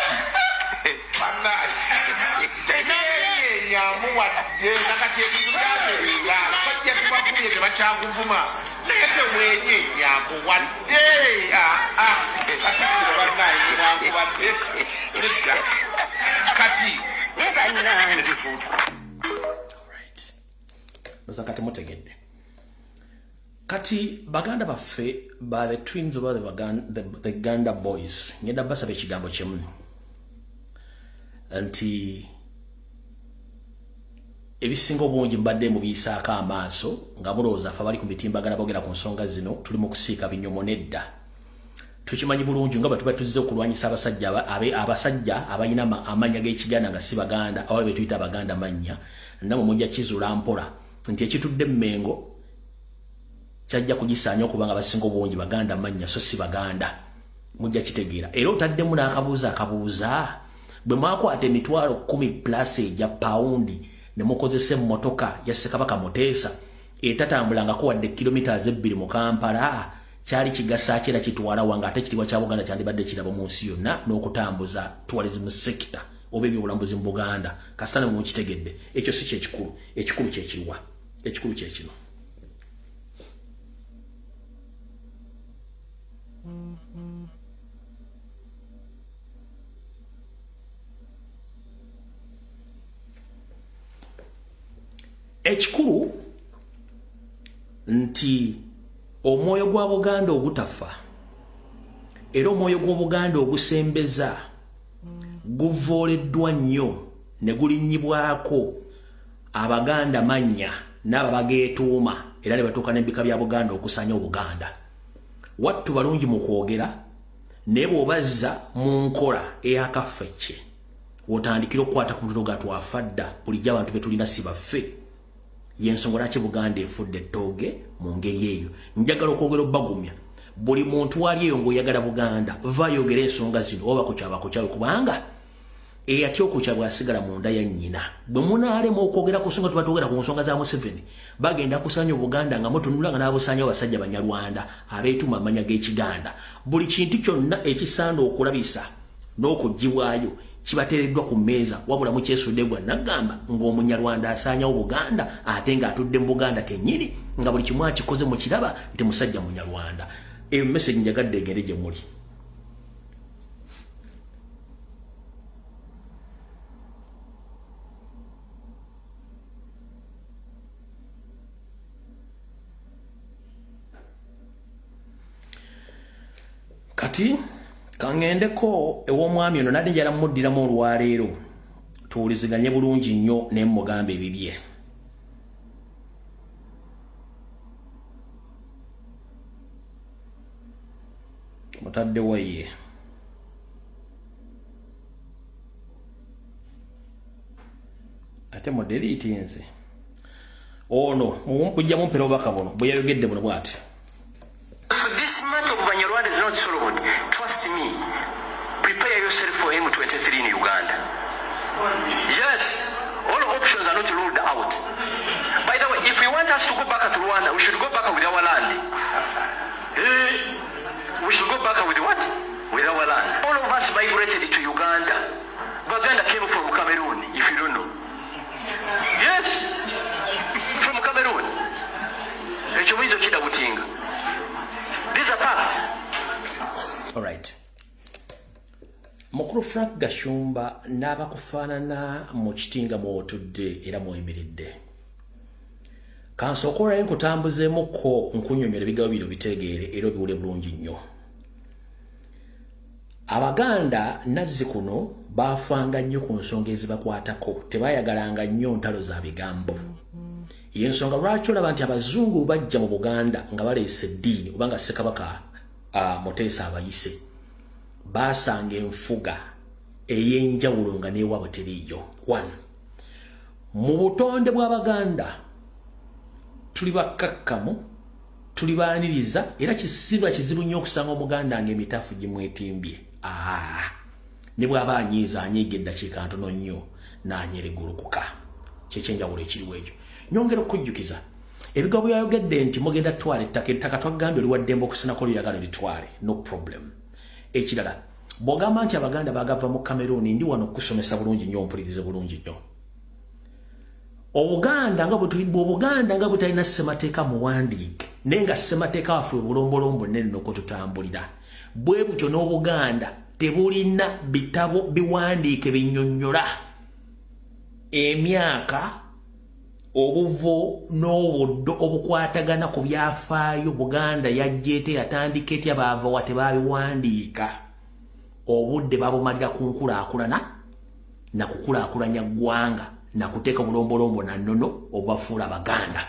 [SPEAKER 4] tenyenyamu wadde. Nakati ebintu byatereera, abasajja tubavumye tebakyakuvuma, naye tewenyenyako wadde. Katikiro bannaye bwankubadde nedda kati netufuuta.
[SPEAKER 1] Right, oza kati mutegedde. Kati baganda baffe ba the twins oba the Ganda Boys, ngenda basaba ekigambo kimu nti ebisinga obungi mbadde mubiyisaako amaaso nga mulowooza ffe abali ku mitimbagano boogera ku nsonga zino tuli mu kusiika binyomo. Nedda. Tukimanyi bulungi nga batuba tuzze okulwanyisa abasajja abasajja abalina amannya g'Ekiganda nga si Baganda, aba be tuyita Abaganda mannya. Namwe mujja kizuula mpola nti ekitudde Mmengo kyajja kugisaanya okubanga abasinga obungi Baganda mannya so si Baganda. Mujja kitegeera. Era otaddemu n'akabuuza akabuuza bwe mwakwata emitwalo 10 plus egya pawundi ne mukozesa emmotoka ya Ssekabaka Muteesa etatambulangako wadde kilomita 2 mu Kampala, kyali kigasa ki era kitwala wanga ate ekitiibwa kya Buganda kyandibadde kirabo mu nsi yonna n'okutambuza tourism sector oba ebyobulambuzi mu Buganda. Kasita ne mukitegedde ekyo si kyekikulu, ekikulu kyekiriwa, ekikulu kyekino. Ekikulu nti omwoyo gwa Buganda ogutafa era omwoyo gw'Obuganda ogusembeza guvooleddwa nnyo ne gulinnyibwako Abaganda mannya n'abo abageetuuma era ne batuuka n'ebika bya Buganda okusanya Obuganda. Wattu balungi mu kwogera, naye bw'obazza mu nkola ey'akaffecce w'otandikira okukwata ku mutwe ga twafa dda, bulijjo abantu be tulina si baffe. Y'ensonga lwaki Buganda efudde ettooge mu ngeri eyo. Njagala okwogera obbagumya. Buli muntu ali eyo ng'oyagala Buganda, vaayogera ensonga zino oba kukyaba kukyawe, kubanga eyatya okukya bw'asigala munda ya nnyina. Bwe munaalema okwogera ku nsonga, tuba twogera ku nsonga za Museveni, bagenda kusanya Obuganda nga mutunula nga n'abusaanya abasajja Banyarwanda abeetuuma amannya g'Ekiganda. Buli kintu kyonna ekisaana okulabisa n'okuggyibwayo kibateereddwa ku mmeeza, wabula mukyesudde gwa naggamba ng'Omunyarwanda asaanyawo Buganda ate ng'atudde mu Buganda kennyini nga buli kimu akikoze mukiraba nti musajja Munyarwanda. Eyo message njagadde egende gye muli. Kati kangendeko ew'omwami ono, nadde njala muddiramu olwaleero tuwuliziganye bulungi nnyo ne mugamba ebibye. Mutadde waye ate mudelete nze ono mujja mumpera obubaka buno bwe yayogedde buno bw'ati.
[SPEAKER 6] This matter of Banyarwanda is not solved. Trust me. Prepare yourself for M23 in Uganda. Yes, all options are not ruled out. By the way, if we want us to go back to Rwanda, we should go back with our land. We should go back with what? With our land. All of us migrated to Uganda. Baganda came from Cameroon, if you don't know. Yes, from Cameroon. Ekyo muyinza okidawutinga. These are facts.
[SPEAKER 1] All right. Mukulu Frank Gashumba n'abakufaanana mu kitinga mw'otudde era mw'oyimiridde. Kansooka olwayo nkutambuzeemukko nkunnyonnyola ebigambo bino bitegeere era obiwule bulungi nnyo. Abaganda nazzi kuno baafanga nnyo ku nsonga ezibakwatako, tebayagalanga nnyo ntalo za bigambo. Y'ensonga lwaki olaba nti abazungu bajja mu Buganda nga baleese eddiini oba nga Ssekabaka Muteesa abayise, baasanga enfuga ey'enjawulo nga n'ewaabwe teriiyo. One, mu butonde bw'Abaganda tuli bakkakkamu, tuli baaniriza, era kisiba kizibu nnyo okusanga Omuganda ng'emitaafu gimwetimbye. Ne bw'aba anyiiza anyiiga eddakiika ntono nnyo n'anyeregulukuka. Kyekyenjawulo ekiriwo ekyo. Nyongera okukujjukiza ebigambo byayogedde nti mugenda twala ettaka, ettaka twagambye oli waddembe okusenako ly'oyagala litwale, no problem. Ekirala, bw'ogamba nti Abaganda bagava mu Cameroon, ndi wano okukusomesa bulungi nnyo, ompulirize bulungi nnyo. Obuganda nga butalina ssemateeka muwandiike, naye nga ssemateeka waffe obulombolombo nnene n'okututambulira. Bwe butyo n'Obuganda tebulina bitabo biwandiike binnyonnyola emyaka, obuvo n'obuddo obukwatagana ku byafaayo. Buganda yajja ete, yatandika etya, baava wa, tebabiwandiika. Obudde babumalira ku nkulaakulana na kukulaakulanya ggwanga na kuteeka obulombolombo na nnono obubafuula Abaganda.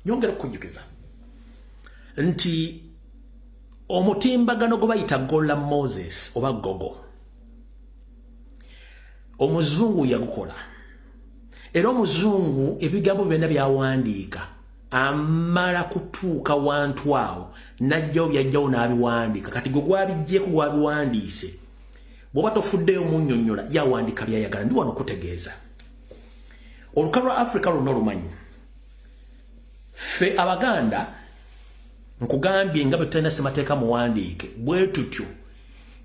[SPEAKER 1] Nyongera okukujjukiza nti Omutimbagano gwe bayita Gola Moses oba Gogo, omuzungu yagukola, era omuzungu ebigambo byonna byawandiika amala kutuuka wantu awo najjawo byajjawo n'abiwandiika. Kati gwe gwabijjeeko gwabiwandiise, bw'oba tofuddeyo munnyonnyola, yawandiika byayagala. Ndi wano kutegeeza olukalu lwa Afrika lwonna olumanyi ffe Abaganda. Nkugambye nga bwe tutalina ssemateeka muwandiike, bwe tutyo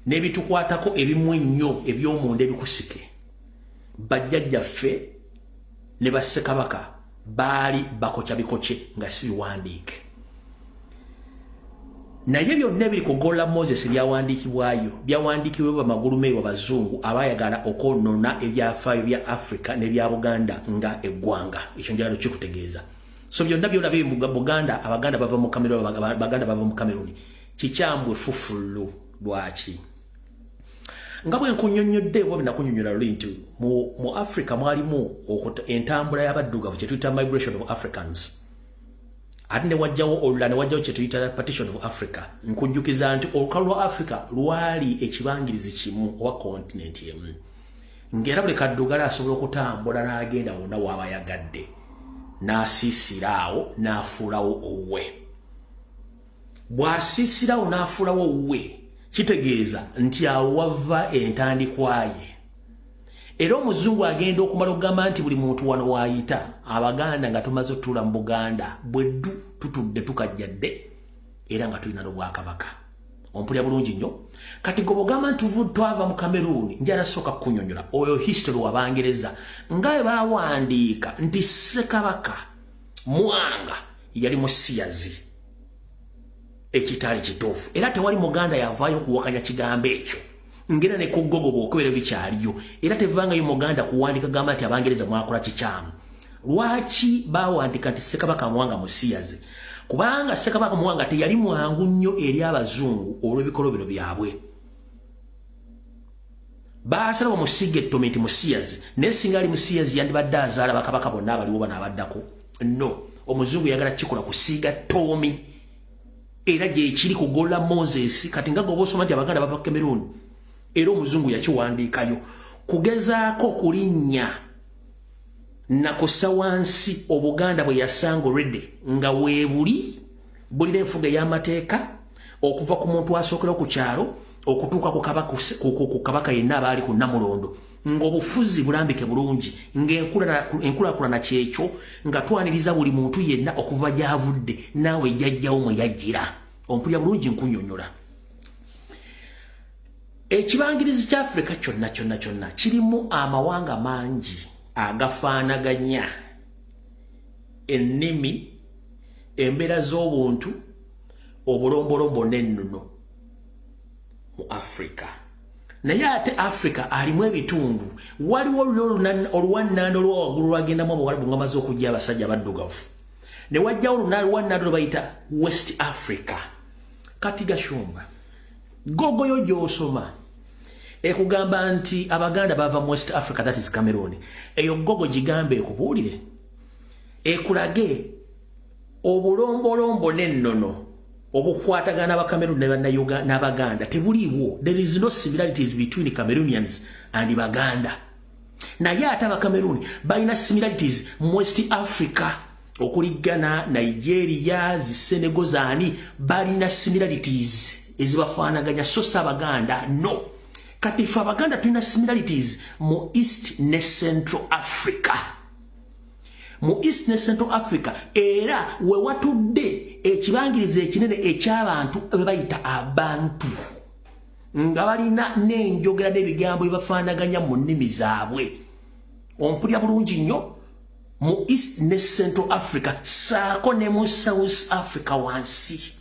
[SPEAKER 1] n'ebitukwatako ebimu ennyo eby'omunda ebikusike, bajjajjaffe ne bassekabaka baali bakokya bikokye nga si biwandiike. Naye byonna ebiri ku Gola Moses byawandiikibwayo, byawandiikibwa bamagulumeewa bazungu abayagala okwonoona ebyafaayo bya Africa n'ebya Buganda nga eggwanga. Ekyo njagala kikutegeeza. So byonna byolabye Buganda, Abaganda bava mu Cameroon, Baganda bava mu Cameroon, kikyambwe fufulu. Lwaki? Nga bwe nkunyonnyodde oba binakunyonnyola luli nti mu Africa mwalimu entambula y'abaddugavu, kye tuyita migration of Africans, ate ne wajjawo olulala, ne wajjawo kye tuyita partition of Africa. Nkujjukiza nti olukalu lwa Africa lwali ekibangirizi kimu oba continent emu, ng'era buli kaddugala asobola okutambula n'agenda wonna w'aba yagadde, n'asiisira awo n'afuulawo owuwe. Bw'asiisirawo n'afuulawo owuwe, kitegeeza nti awo wava entandikwa ye. Era omuzungu agenda okumala okugamba nti buli muntu wano waayita, Abaganda nga tumaze otutuula mu Buganda bweddu, tutudde tukajjadde, era nga tulina n'obwakabaka. Ompulya bulungi nnyo? Kati gwe bwogamba nti twava mu Cameroon, njala sooka kukunyonyola oyo history wabangereza nga bwe bawandiika nti Ssekabaka Mwanga yali musiyazi, ekitaali kituufu, era tewali Muganda yavaayo okuwakanya kigambo ekyo. Ngera ne ku Google bw'okebera bikyaliyo, era tevangayo Muganda kuwandika gamba nti Abangereza mwakola kikyamu. Lwaki bawandiika nti Ssekabaka Mwanga musiyazi? Kubanga Ssekabaka Mwanga teyali mwangu nnyo eri abazungu olw'ebikolobero byabwe, baasala bamusiga ettomi nti musiyazi. Naye singa ali musiyazi, yandibadde azaala bakabaka bonna abaliwo bano abaddako. No omuzungu yagala kikola kusiiga ttoomi, era gyekiri ku Gola Moses. Kati nga goba osoma nti Abaganda bava Cameroon, era omuzungu yakiwandiikayo kugezaako kulinnya nakussa wansi Obuganda bwe yasanga already nga weebuli bulina enfuga ey'amateeka, okuva ku muntu asookera ku kyalo okutuuka ku kabaka yenna abaali ku Namulondo, ng'obufuzi bulambike bulungi, ng'enkulaakulana kyekyo, nga twaniriza buli muntu yenna okuva gy'avudde naawe jjajjawo mwe yajjira. Ompulira bulungi? Nkunyonyola ekibangirizi kya Afirika kyonna kyonna kyonna kirimu amawanga mangi agafaanaganya ennimi, embeera z'obuntu, obulombolombo n'ennono mu Afirika. Naye ate Africa alimu ebitundu, waliwo oluwannanda olwa waggulu lwagendamu Abawalabu nga maze okujja abasajja abaddugavu, ne wajjawo oluwannanda lwe bayita West Africa. Kati Gashumba, Google yo gy'osoma ekugamba nti Abaganda bava mu West Africa, that is Cameroon. Eyo Google gigambe ekubuulire, ekulage obulombolombo n'ennono obukwatagana Abakameruni n'Abaganda tebuliiwo. There is no similarities between Cameroonians and Baganda. Naye ate Abakameruni balina similarities mu West Africa, okuli Ghana, Nigeria, Zisenego, zaani, balina similarities ezibafaanaganya, so si Abaganda, no. Kati fe Abaganda tulina similarities mu East ne Central Africa, mu East ne Central Africa, era we watudde ekibangirizi ekinene eky'abantu be bayita abantu, nga balina n'enjogera n'ebigambo ebibafaanaganya mu nnimi zaabwe. Ompulira bulungi nnyo? Mu East ne Central Africa, saako ne mu South Africa wansi.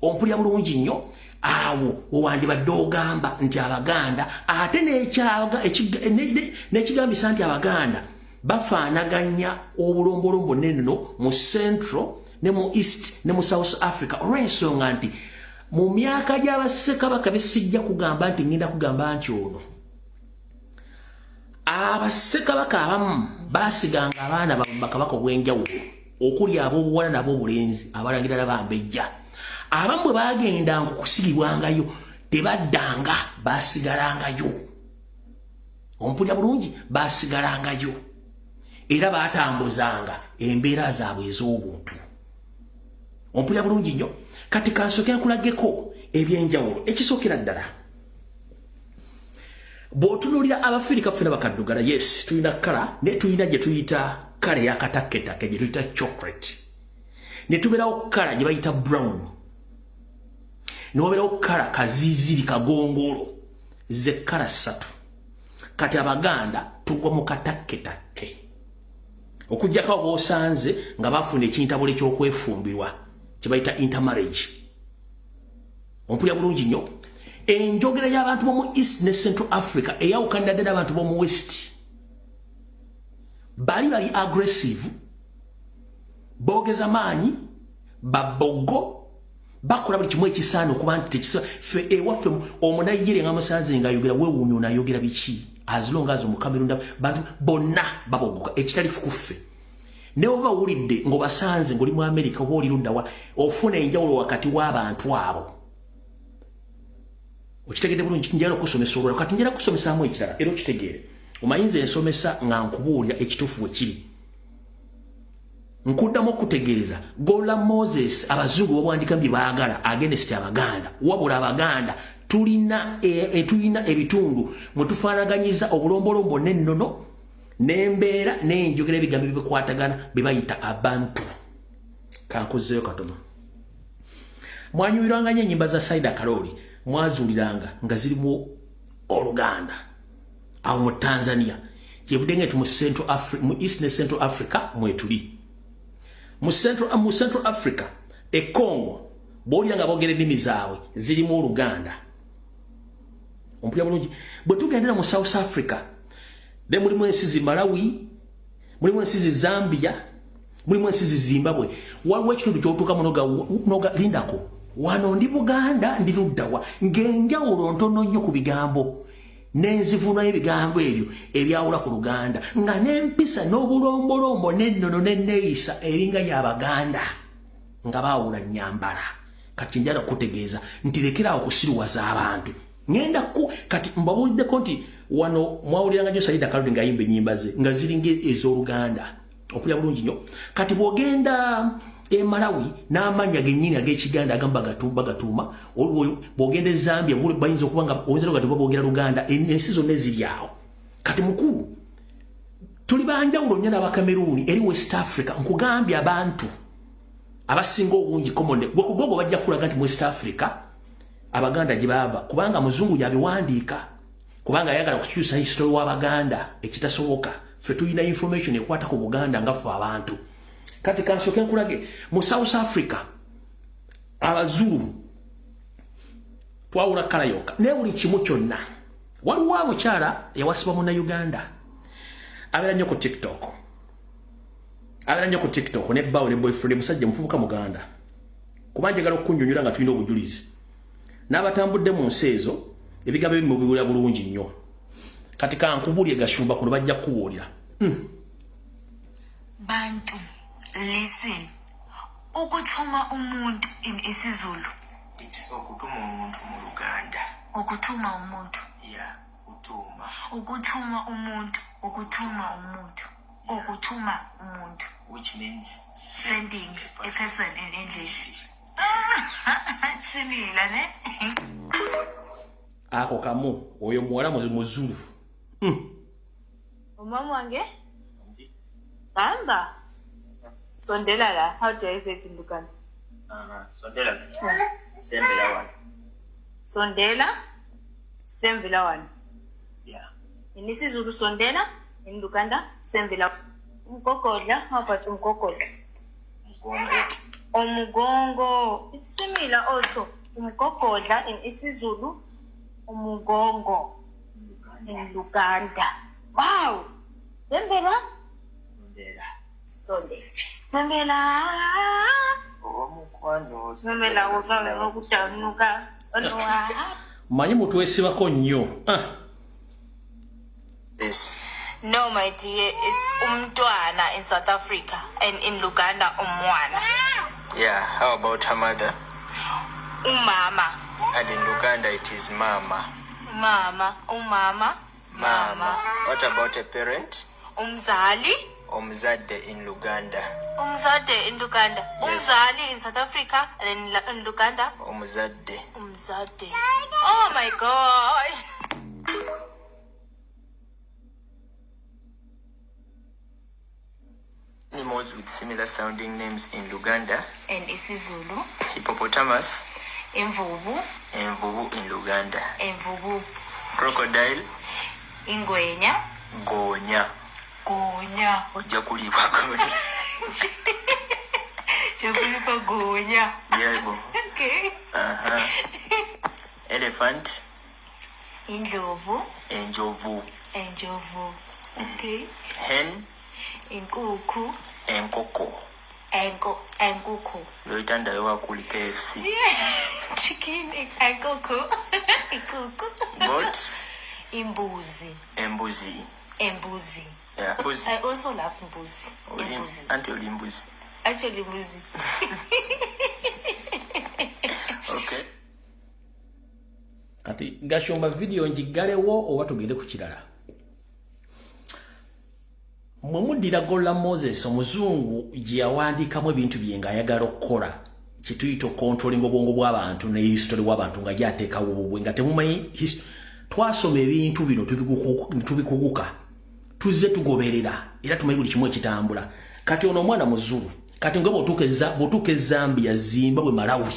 [SPEAKER 1] Ompulira bulungi nnyo? Awo wewandibadde ogamba nti Abaganda, ate n'ekigambisa nti Abaganda bafaanaganya obulombolombo nenno mu Central ne mu East ne mu South Africa, olw'ensonga nti mu myaka gy'abassekabaka besijja kugamba nti ngenda kugamba nti ono, abassekabaka abamu basiganga abaana bakabaka obw'enjawulo, okuli ab'obuwala n'ab'obulenzi, abalangira n'abambejja. Abamu bwe bagendanga okusigibwangayo tebaddanga, basigalangayo. Ompulira bulungi? Basigalangayo era batambuzanga embeera zaabwe ez'obuntu. Ompulira bulungi nnyo? Kati kansooke nkulageko ebyenjawulo. Ekisookera ddala, bw'otunuulira Abafirika ffena bakaddugala, yes, tulina color, naye tulina gye tuyita color eyakatakketakke gye tuyita chocolate, ne tubeerawo color gye bayita brown, ne wabeerawo color kaziziri kagongolo, ze color ssatu. Kati Abaganda tugwa mu katakketakke, okugjako boosanze nga bafuna ekintabula ekyokwefumbirwa kye bayita intermarriage. Ompulira bulungi nnyo? Enjogera y'abantu b'omu East ne Central Africa eyawukanira ddala abantu b'omu West. Bali bali aggressive, boogeza maanyi, babogo, bakola buli kimu ekisaana okuba nti tekisa. Ffe ewaffe Omunigeria nga musanze ngaayogera, weewuunya onaayogera biki, as long as Omukamerunda, bantu bonna babogoka ekitali kuffe. Ne oba bawulidde ng'obasanze ng'oli mu America oba oli luddawa, ofuna enjawulo wakati w'abantu abo. Okitegedde bulungi? Njagala okusomesa olwala. Kati njagala kusomesaamu ekirala era okitegeere. Omanyi nze ensomesa nga nkubuulira ekituufu bwe kiri. Nkuddamu okutegeeza, Gola Moses, abazungu babwandika bye baagala against Abaganda, wabula Abaganda tulina tulina ebitundu mwe tufaanaganyiza obulombolombo n'ennono n'embeera n'enjogera, ebigambo ebikwatagana bye bayita abantu. Kankuzeeyo katono. Mwanyumirwanga nnyo ennyimba za Saida Karoli, mwazuuliranga nga zirimu Oluganda awo mu Tanzania. Kyevudde nga mu Central Africa, mu East ne Central Africa mwetuli. Mu Central Africa e Congo, bw'olira nga boogera ennimi zaabwe zirimu Oluganda. Ompulira bulungi? Bwe tugendera mu South Africa ne mulimu ensi zi Malawi, mulimu ensi zi Zambia, mulimu ensi zi Zimbabwe, waliwo ekitundu kyotuukamu noga lindako, wano ndi Buganda, ndi luddawa, ng'enjawulo ntono nnyo ku bigambo n'enzivunayo ebigambo ebyo ebyawula ku Luganda, nga n'empisa n'obulombolombo n'ennono n'enneeyisa eringa y'Abaganda, nga baawula nnyambala. Kati njala okutegeeza nti lekeraawo okusiruwaza abantu. Ŋŋenda ku kati mbabuuliddeko nti wano mwawuliranga nnyo Saida Kaludi ng'ayimba ennyimba ze nga ziringa ez'Oluganda. Okulya bulungi nnyo. Kati bw'ogenda e Malawi n'amannya gennyini ag'Ekiganda agamu bagatuuma. Bw'ogenda e Zambia bayinza okuba nga oyinza nga boogera Luganda, ensi zonna eziri awo. Kati mukulu, tuli banjawulo nnyo n'Abakameruuni eri West Africa. Nkugambye, abantu abasinga obungi common gwekugogo bajja kulaga nti mu West Africa Abaganda gye baava, kubanga muzungu yabiwandiika, kubanga ayagala kukyusa history w'Abaganda ekitasoboka. Ffe tulina information ekwata ku Buganda nga ffe abantu. Kati kansooke nkulage mu South Africa Abazulu twawula color yokka, naye buli kimu kyonna. Waliwo omukyala yawasibwa Munnauganda, abeera nnyo ku TikTok, abeera nnyo ku TikTok ne bbaawe ne boyfriend, musajja muvubuka Muganda. Kuba njagala okukunnyonnyola nga tulina obujulizi n'abatambudde mu nsi ezo, ebigambo ebimu biwulira bulungi nnyo. Kati kankubulye, Gashumba, kuno bajja kukubuulira.
[SPEAKER 7] Bantu, listen. Ukuthuma umuntu in isiZulu.
[SPEAKER 4] It's okutuma omuntu mu Luganda.
[SPEAKER 7] Ukuthuma umuntu.
[SPEAKER 4] Yeah, utuma.
[SPEAKER 7] Ukuthuma umuntu, ukuthuma umuntu. Ukuthuma umuntu.
[SPEAKER 4] Which means
[SPEAKER 7] sending a person in English. Similar, ne?
[SPEAKER 1] Ako kamu, oyo muwala Muzulu.
[SPEAKER 8] Umama wange? Hamba. Sondela la. How do I say it in Luganda?
[SPEAKER 4] Sondela. Sembera wano.
[SPEAKER 8] Sondela. Sembela wano.
[SPEAKER 4] Yeah.
[SPEAKER 8] In isiZulu sondela, in Luganda sembela. Umgogodla, how about umgogodla?
[SPEAKER 4] Mgongo.
[SPEAKER 8] Umugongo. It's similar also. Umgogodla in isiZulu, umugongo in Luganda. Wow. Sembela?
[SPEAKER 4] Sondela.
[SPEAKER 8] Sondela. Sembela.
[SPEAKER 4] Omukwano.
[SPEAKER 8] Sembela ukawe okutanuka. Onowa.
[SPEAKER 1] Manyi mutwesibako nnyo.
[SPEAKER 4] This.
[SPEAKER 7] No, my dear, it's umntwana in South Africa and in Luganda umwana.
[SPEAKER 4] Yeah, how about her mother?
[SPEAKER 7] Umama.
[SPEAKER 9] And in Luganda it is mama.
[SPEAKER 7] Mama, umama,
[SPEAKER 9] mama. What about a parent?
[SPEAKER 7] Umzali.
[SPEAKER 9] Omzadde in Luganda.
[SPEAKER 7] Umzadde in Luganda.
[SPEAKER 9] Yes.
[SPEAKER 7] Umzali in South Africa and then in Luganda.
[SPEAKER 9] Omzadde.
[SPEAKER 7] Umzadde. Oh my gosh.
[SPEAKER 9] Animals with similar sounding names in Luganda.
[SPEAKER 7] And isiZulu.
[SPEAKER 9] Hippopotamus.
[SPEAKER 7] Imvubu.
[SPEAKER 9] Envubu in Luganda.
[SPEAKER 7] Imvubu.
[SPEAKER 9] Crocodile.
[SPEAKER 7] Ingwenya.
[SPEAKER 9] Gonya.
[SPEAKER 7] Gonya.
[SPEAKER 9] Ojja kuliibwa gonya.
[SPEAKER 7] Ojja kuliibwa gonya.
[SPEAKER 9] Yebo.
[SPEAKER 7] Okay.
[SPEAKER 9] Elephant.
[SPEAKER 7] Indlovu.
[SPEAKER 9] Enjovu.
[SPEAKER 7] Enjovu. Okay.
[SPEAKER 9] Hen.
[SPEAKER 7] Inkukhu.
[SPEAKER 9] Enkoko.
[SPEAKER 7] Enkukhu.
[SPEAKER 9] Loyitandayo kakhulu KFC.
[SPEAKER 7] Yeah. Chicken enkukhu. Inkukhu.
[SPEAKER 9] Goat.
[SPEAKER 7] Imbuzi.
[SPEAKER 9] Embuzi.
[SPEAKER 7] Embuzi.
[SPEAKER 9] Yeah. Mbuzi.
[SPEAKER 7] I also love mbuzi. Imbuzi.
[SPEAKER 9] Anti mbuzi.
[SPEAKER 7] Actually mbuzi.
[SPEAKER 9] Okay.
[SPEAKER 1] Kati Gashumba video njigalewo oba tugende ku kirala. Mwe muddira Golla Moses omuzungu gye yawandiikamu ebintu bye ng'ayagala okukola kituyita okontrolinga obwongo bw'abantu ne history w'abantu nga gyateekawo bubwe nga temumanyi. Twasoma ebintu bino tubikuguka, tuzze tugoberera era tumanyi buli kimu ekitambula. Kati ono omwana muzulu, kati nga bw'otuuka e Zambia, Zimbabwe, Malawi,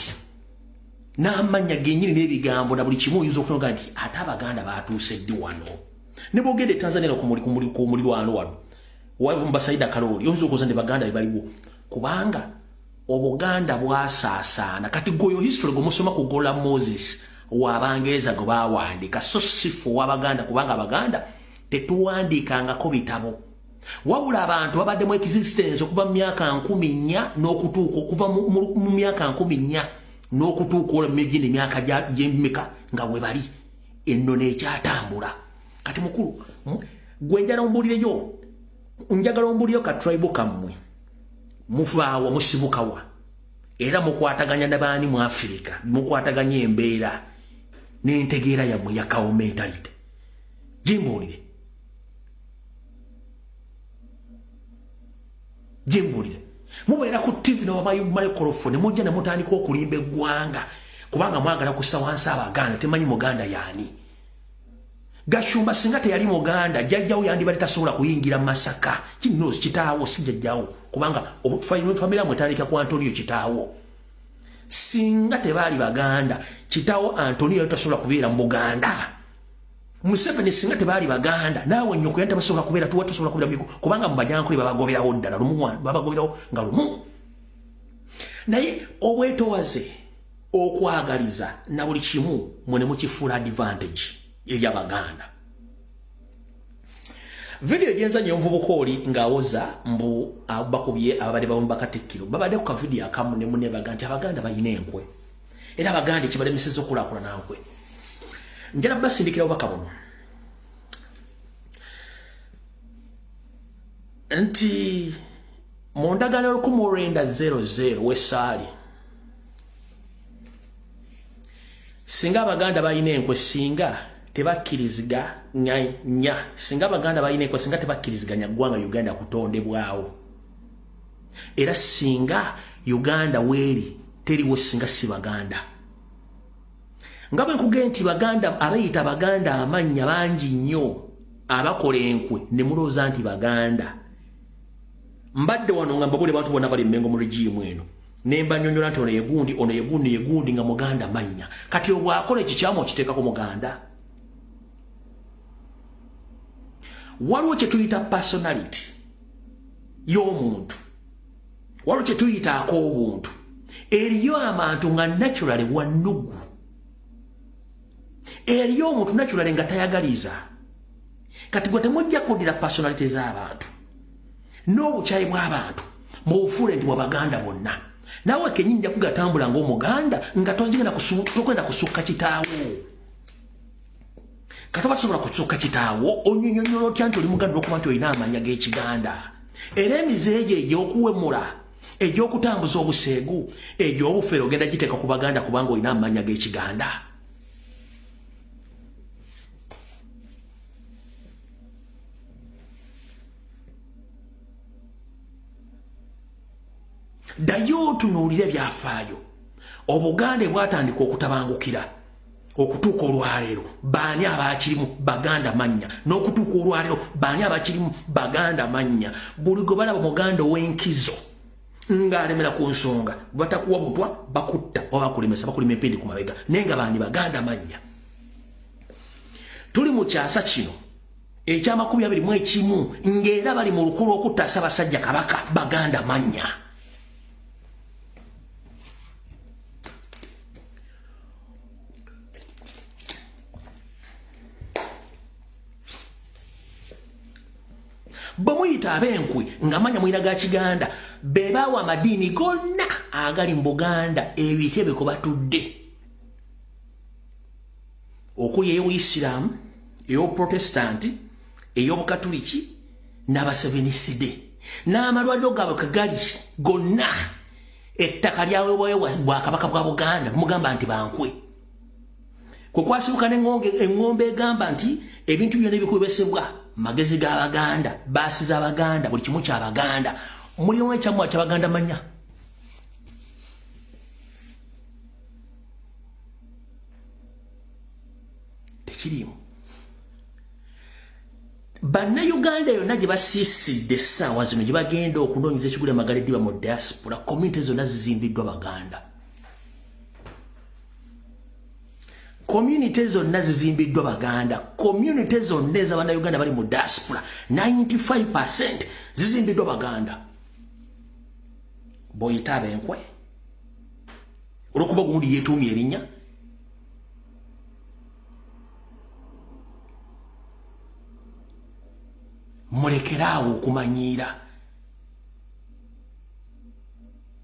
[SPEAKER 1] n'amannya gennyini n'ebigambo na buli kimu oyinza okunoga nti ate Abaganda baatuuse ddi wano. Ne bw'ogenda e Tanzania ku mulirwano wano Basaida Kaloli, oyinza okuwoza nti Baganda be baliwo, kubanga Obuganda bwasaasaana. Kati gwe oyo history gwe musoma ku Golla Moses w'Abangereza gwe baawandiika, so si ffe ow'Abaganda, kubanga Abaganda tetuwandiikangako bitabo. Wabula abantu babaddemu existence okuva mu myaka 4000 n'okutuuka, okuva mu myaka 4000 n'okutuuka olwo migini emyaka gy'emeka nga bwe bali ennono ekyatambula. Kati mukulu gwe njagala ombuulireyo, njagala ombuulireyo ka tribe kammwe muvaawa, musibukawa, era mukwataganya nabaani mu Afrika, mukwataganya embeera n'entegeera yammwe ya cow mentality. Gimbuulire, gimbuulire. Mubeera ku TV n'abamayikolofoni mujja ne mutandika okulimba eggwanga kubanga mwagala kussa wansi Abaganda. Temanyi Muganda yaani. Gashumba singa teyali Muganda, jjajjawo yandibadde tasobola kuyingira Masaka. Kino kitaawo si jjajjawo, kubanga famire mwe etandika ku Antonio kitaawo. Singa tebaali Baganda, kitaawo Antonio yali tasobola kubeera mu Buganda. Museveni singa tebaali Baganda, naawe nnyoko yali tasobola kubeera, tuwa tasobola kubeera, kubanga mu Banyankole babagoberawo ddala lumu, babagoberawo nga lumu. Naye obwetowaze, okwagaliza na buli kimu mwe ne mukifuula advantage eri Abaganda. Video gyenzanya omuvubuka oli ng'awoza mbu bakubye ababadde bawumba Katikkiro, babadde ku kavidiyo akamu ne munne baga nti Abaganda balina enkwe, era Abaganda ekibalemesezza okulaakulana nkwe. Njala basindikira obubaka buno nti mu ndagaano 1900 w'essaali, singa Abaganda balina enkwe, singa tebakkiriziganya, singa Abaganda balina enkwe, singa tebakkiriziganya ggwanga Uganda kutondebwawo, era singa Uganda weeri teriwo singa si Baganda. Nga bwe nkugambye nti Baganda abayita Baganda amannya bangi nnyo abakola enkwe ne mulowooza nti Baganda. Mbadde wano nga mbabule bantu bonna bali Mmengo mu regime eno, ne mbanyonnyola nti ono yegundi, ono yegundi, yegundi nga Muganda mannya. Kati obwakola ekikyamu okiteekako Muganda. Waliwo kye tuyita personality y'omuntu, waliwo kye tuyita ak'obuntu. Eriyo abantu nga naturally wannugu, eriyo omuntu naturally nga tayagaliza. Kati gwe temujja kuddira personality z'abantu n'obukyayi bw'abantu mubufuule nti bw'Abaganda bonna. Naawe kennyini nja kugatambula ng'Omuganda nga togenda kusukka kitaawo. Kati oba tosobola kusukka kitaawo, onyonyonyola otya nti oli Muganda olw'okuba nti olina amannya g'Ekiganda? Era emize egyo egy'okuwemula Egy'okutambuza obuseegu, egy'obufere ogenda giteeka ku Baganda kubanga olina amannya g'Ekiganda. Ddayo otunuulire ebyafaayo. Obuganda bwatandika okutabangukira okutuuka olwaleero, baani abakirimu? Baganda mannya. N'okutuuka olwaleero baani abakirimu? Baganda mannya. Buli gwe balaba muganda ow'enkizo ng'alemera ku nsonga, batakuwa butwa, bakutta oba bakulemesa, bakulima empindi ku mabega, naye nga bandi Baganda mannya. Tuli mu kyasa kino ekya 2021 ng'era bali mu lukulu okutta Ssaabasajja Kabaka, Baganda mannya. Bwe muyita ab'enkwe nga manya mulina ga Kiganda, be baawa amadiini gonna agali mu Buganda ebitebe kwe batudde, okuli ey'Obuyisiraamu, ey'Obuprotestanti, ey'Obukatuliki n'Abasevenithide, n'amalwaliro gaabwe kwe gali gonna. Ettaka lyaweebwayo bwakabaka bwa Buganda, mugamba nti bankwe. Kwe kwasibuka n'eŋŋombe egamba nti ebintu byonna ebikubesebwa magezi g'Abaganda, baasi z'Abaganda, buli kimu ky'Abaganda. Mulimu ekyammwe ky'Abaganda manya. Tekiriimu. Bannayuganda yonna gye basiisidde essaawa zino gye bagenda okunoonyeza ekigula amagala eddiba mu diaspora, community zonna zizimbiddwa Baganda. Community zonna zizimbiddwa Baganda. Community zonna ez'Abannayuganda bali mu diaspora, 95% zizimbiddwa Baganda. Bw'oyita ab'enkwe olw'okuba gundi yeetuumye erinnya, mulekere awo okumanyiira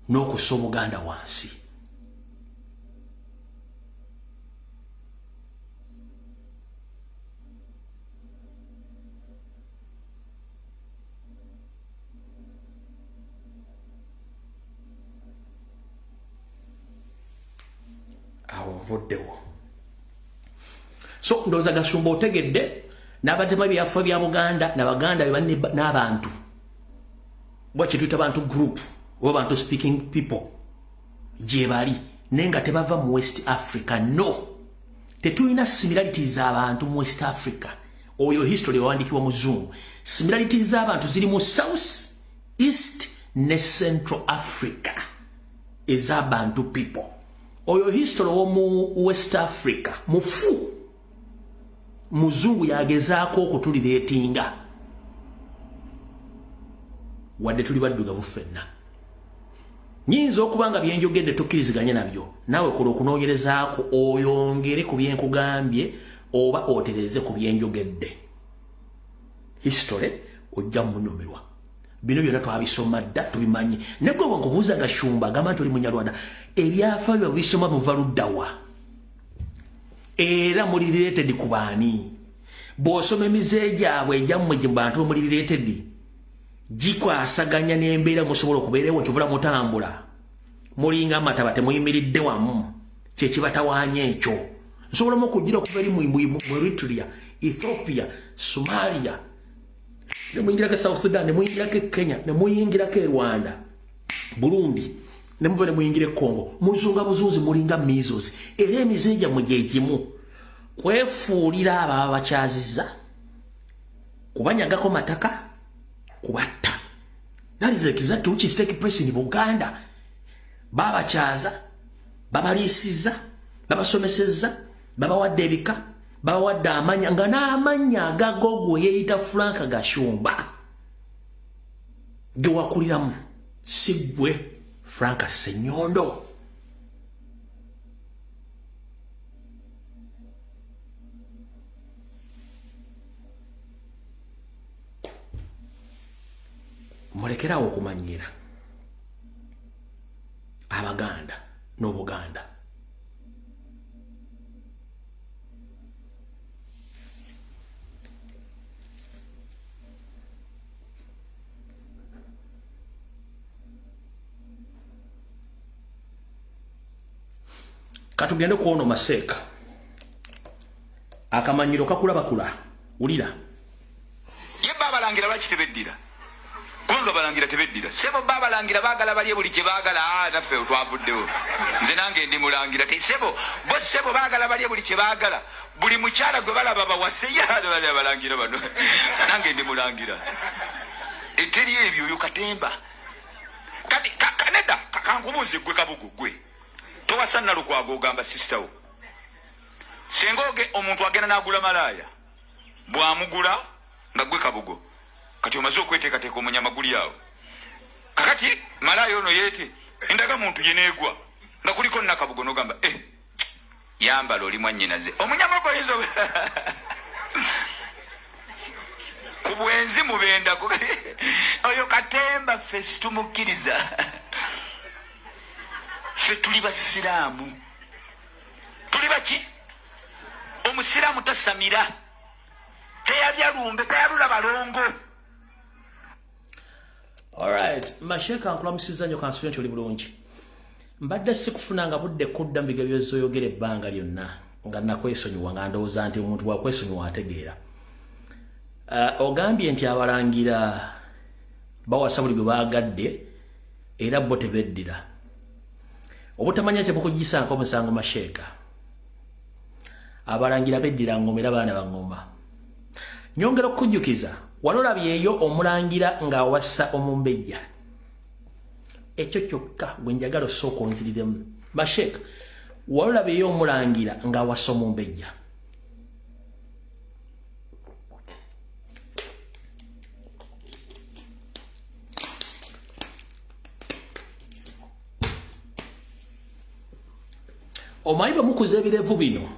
[SPEAKER 1] n'okussa Obuganda wansi. Awo nvuddewo. So ndowooza Gasumba otegedde n'abatema ebyafa bya Buganda n'Abaganda n'abantu bwa kyetuyita Bantu group oba Bantu speaking people gye bali, naye nga tebava mu West Africa. No, tetulina similarities z'abantu mu West Africa. Oyo history wawandiikibwa muzungu. Similarities z'abantu ziri mu South, East ne Central Africa ez'abantu people. Oyo history w'omu West Africa mufu, muzungu yagezaako okutulireetinga, wadde tuli baddugavu ffenna. Nyinza okuba nga byenjogedde tukkiriziganye nabyo, naawe kola okunoonyerezaako oyongere ku byenkugambye oba otereze ku byenjogedde. History ojja munyumirwa. Bino byonna twabisoma dda, tubimanyi. Ne gwe bwenkubuuza Gashumba agamba nti oli Munyarwanda, ebyafaayo bisoma muva luddawa era muli related ku baani? Bw'osoma emize gyabwe egyammwe gye bantu muli related gikwasaganya n'embeera musobola okubeerewo nti ovula mutambula mulinga amataba, temuyimiridde wamu, kyekibatawaanya ekyo. Nsobola mu okugira okuva eri mu Eritrea, Ethiopia, Somalia, ne muyingirako e South Sudan, ne muyingirako e Kenya, ne muyingirako e Rwanda, Burundi, ne muva ne muyingira e Congo. Muzunga buzunzi, mulinga measles, era emize gyammwe gye gimu kwefuulira ababa bakyazizza, kubanyagako mataka, kubatta. That is exactly which is taking place in Buganda. Babakyaza, babaliisizza, babasomesezza, babawadde ebika, babawadde amanya, nga n'amannya agagogo yeeyita Frank Gashumba gewakuliramu si ggwe Frank Ssenyondo. Mulekerawo okumanyira Abaganda n'Obuganda. Katugende kwono Maseeka. Akamanyiro kakula bakula. Wulira.
[SPEAKER 4] Ye babalangira lwaki tebeddira? Kubanga balangira tebeddira. Sebo babalangira baagala balye buli kye baagala. Ah, naffe twavuddewo. Nze nange ndi mulangira. Sebo, bo sebo baagala balye buli kye baagala. Buli mukyala gwe balaba bawase ya balangira bano. Nange ndi mulangira. Eteri ebyo yo katemba. Kati kaneda kankubuuze gwe kabugu gwe. Towasa Nalukwago ogamba sister wo. Senga oge omuntu agenda n'agula malaaya. Bw'amugula nga gwe kabugo. Kati omaze okweteekateeka omunyama guli awo. Kakati malaaya ono yeete endagamuntu ye neegwa nga kuliko Nakabugo n'ogamba yambala oli mwannyinaze. Omunyama ogwo oyinza ku bwenzi mubendako. Oyo katemba ffe situmukkiriza. Ffe tuli basiraamu. Tuli baki? Omusiraamu tasamira. Teyabya lumbe, teyalula balongo.
[SPEAKER 1] Alright, Masheeka nkulamusizza nnyo kansubire nti oli bulungi. Mbadde sikufunanga budde kudda mu bigambo by'ozoyogera ebbanga lyonna nga nakwesonyiwa nga ndowooza nti omuntu bw'akwesonyiwa ategeera. Ogambye nti abalangira bawasa buli gwe baagadde era bo tebeddira. Obutamanya kye bukugisaako omusango Masheeka. Abalangira beddira ngoma era baana ba ngoma. Nyongera okukujjukiza walolabyeyo omulangira ng'awasa omumbejja. Ekyo kyokka gwe njagala osooka onziriremu. Masheeka, walolabyeyo omulangira ng'awasa omumbejja. Omanyi bwe mukuza ebirevu bino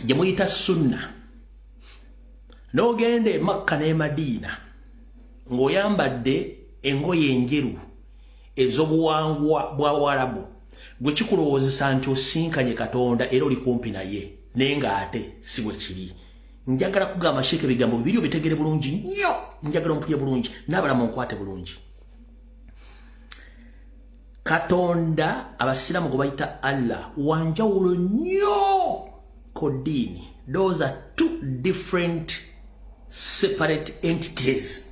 [SPEAKER 1] gye muyita sunna n'ogenda e Makka n'e Madiina ng'oyambadde engoye enjeru ez'obuwangwa bwa Warabu gwe kikulowoozesa nti osinkanye Katonda era oli kumpi naye naye ng'ate si bwe kiri. Njagala kugamba Sheikh ebigambo bibiri obitegere bulungi nnyo, njagala ompulire bulungi n'abalamu nkwate bulungi. Katonda abasiraamu gwe bayita Allah wanjawulo nnyo ku ddiini. Those are two different separate entities.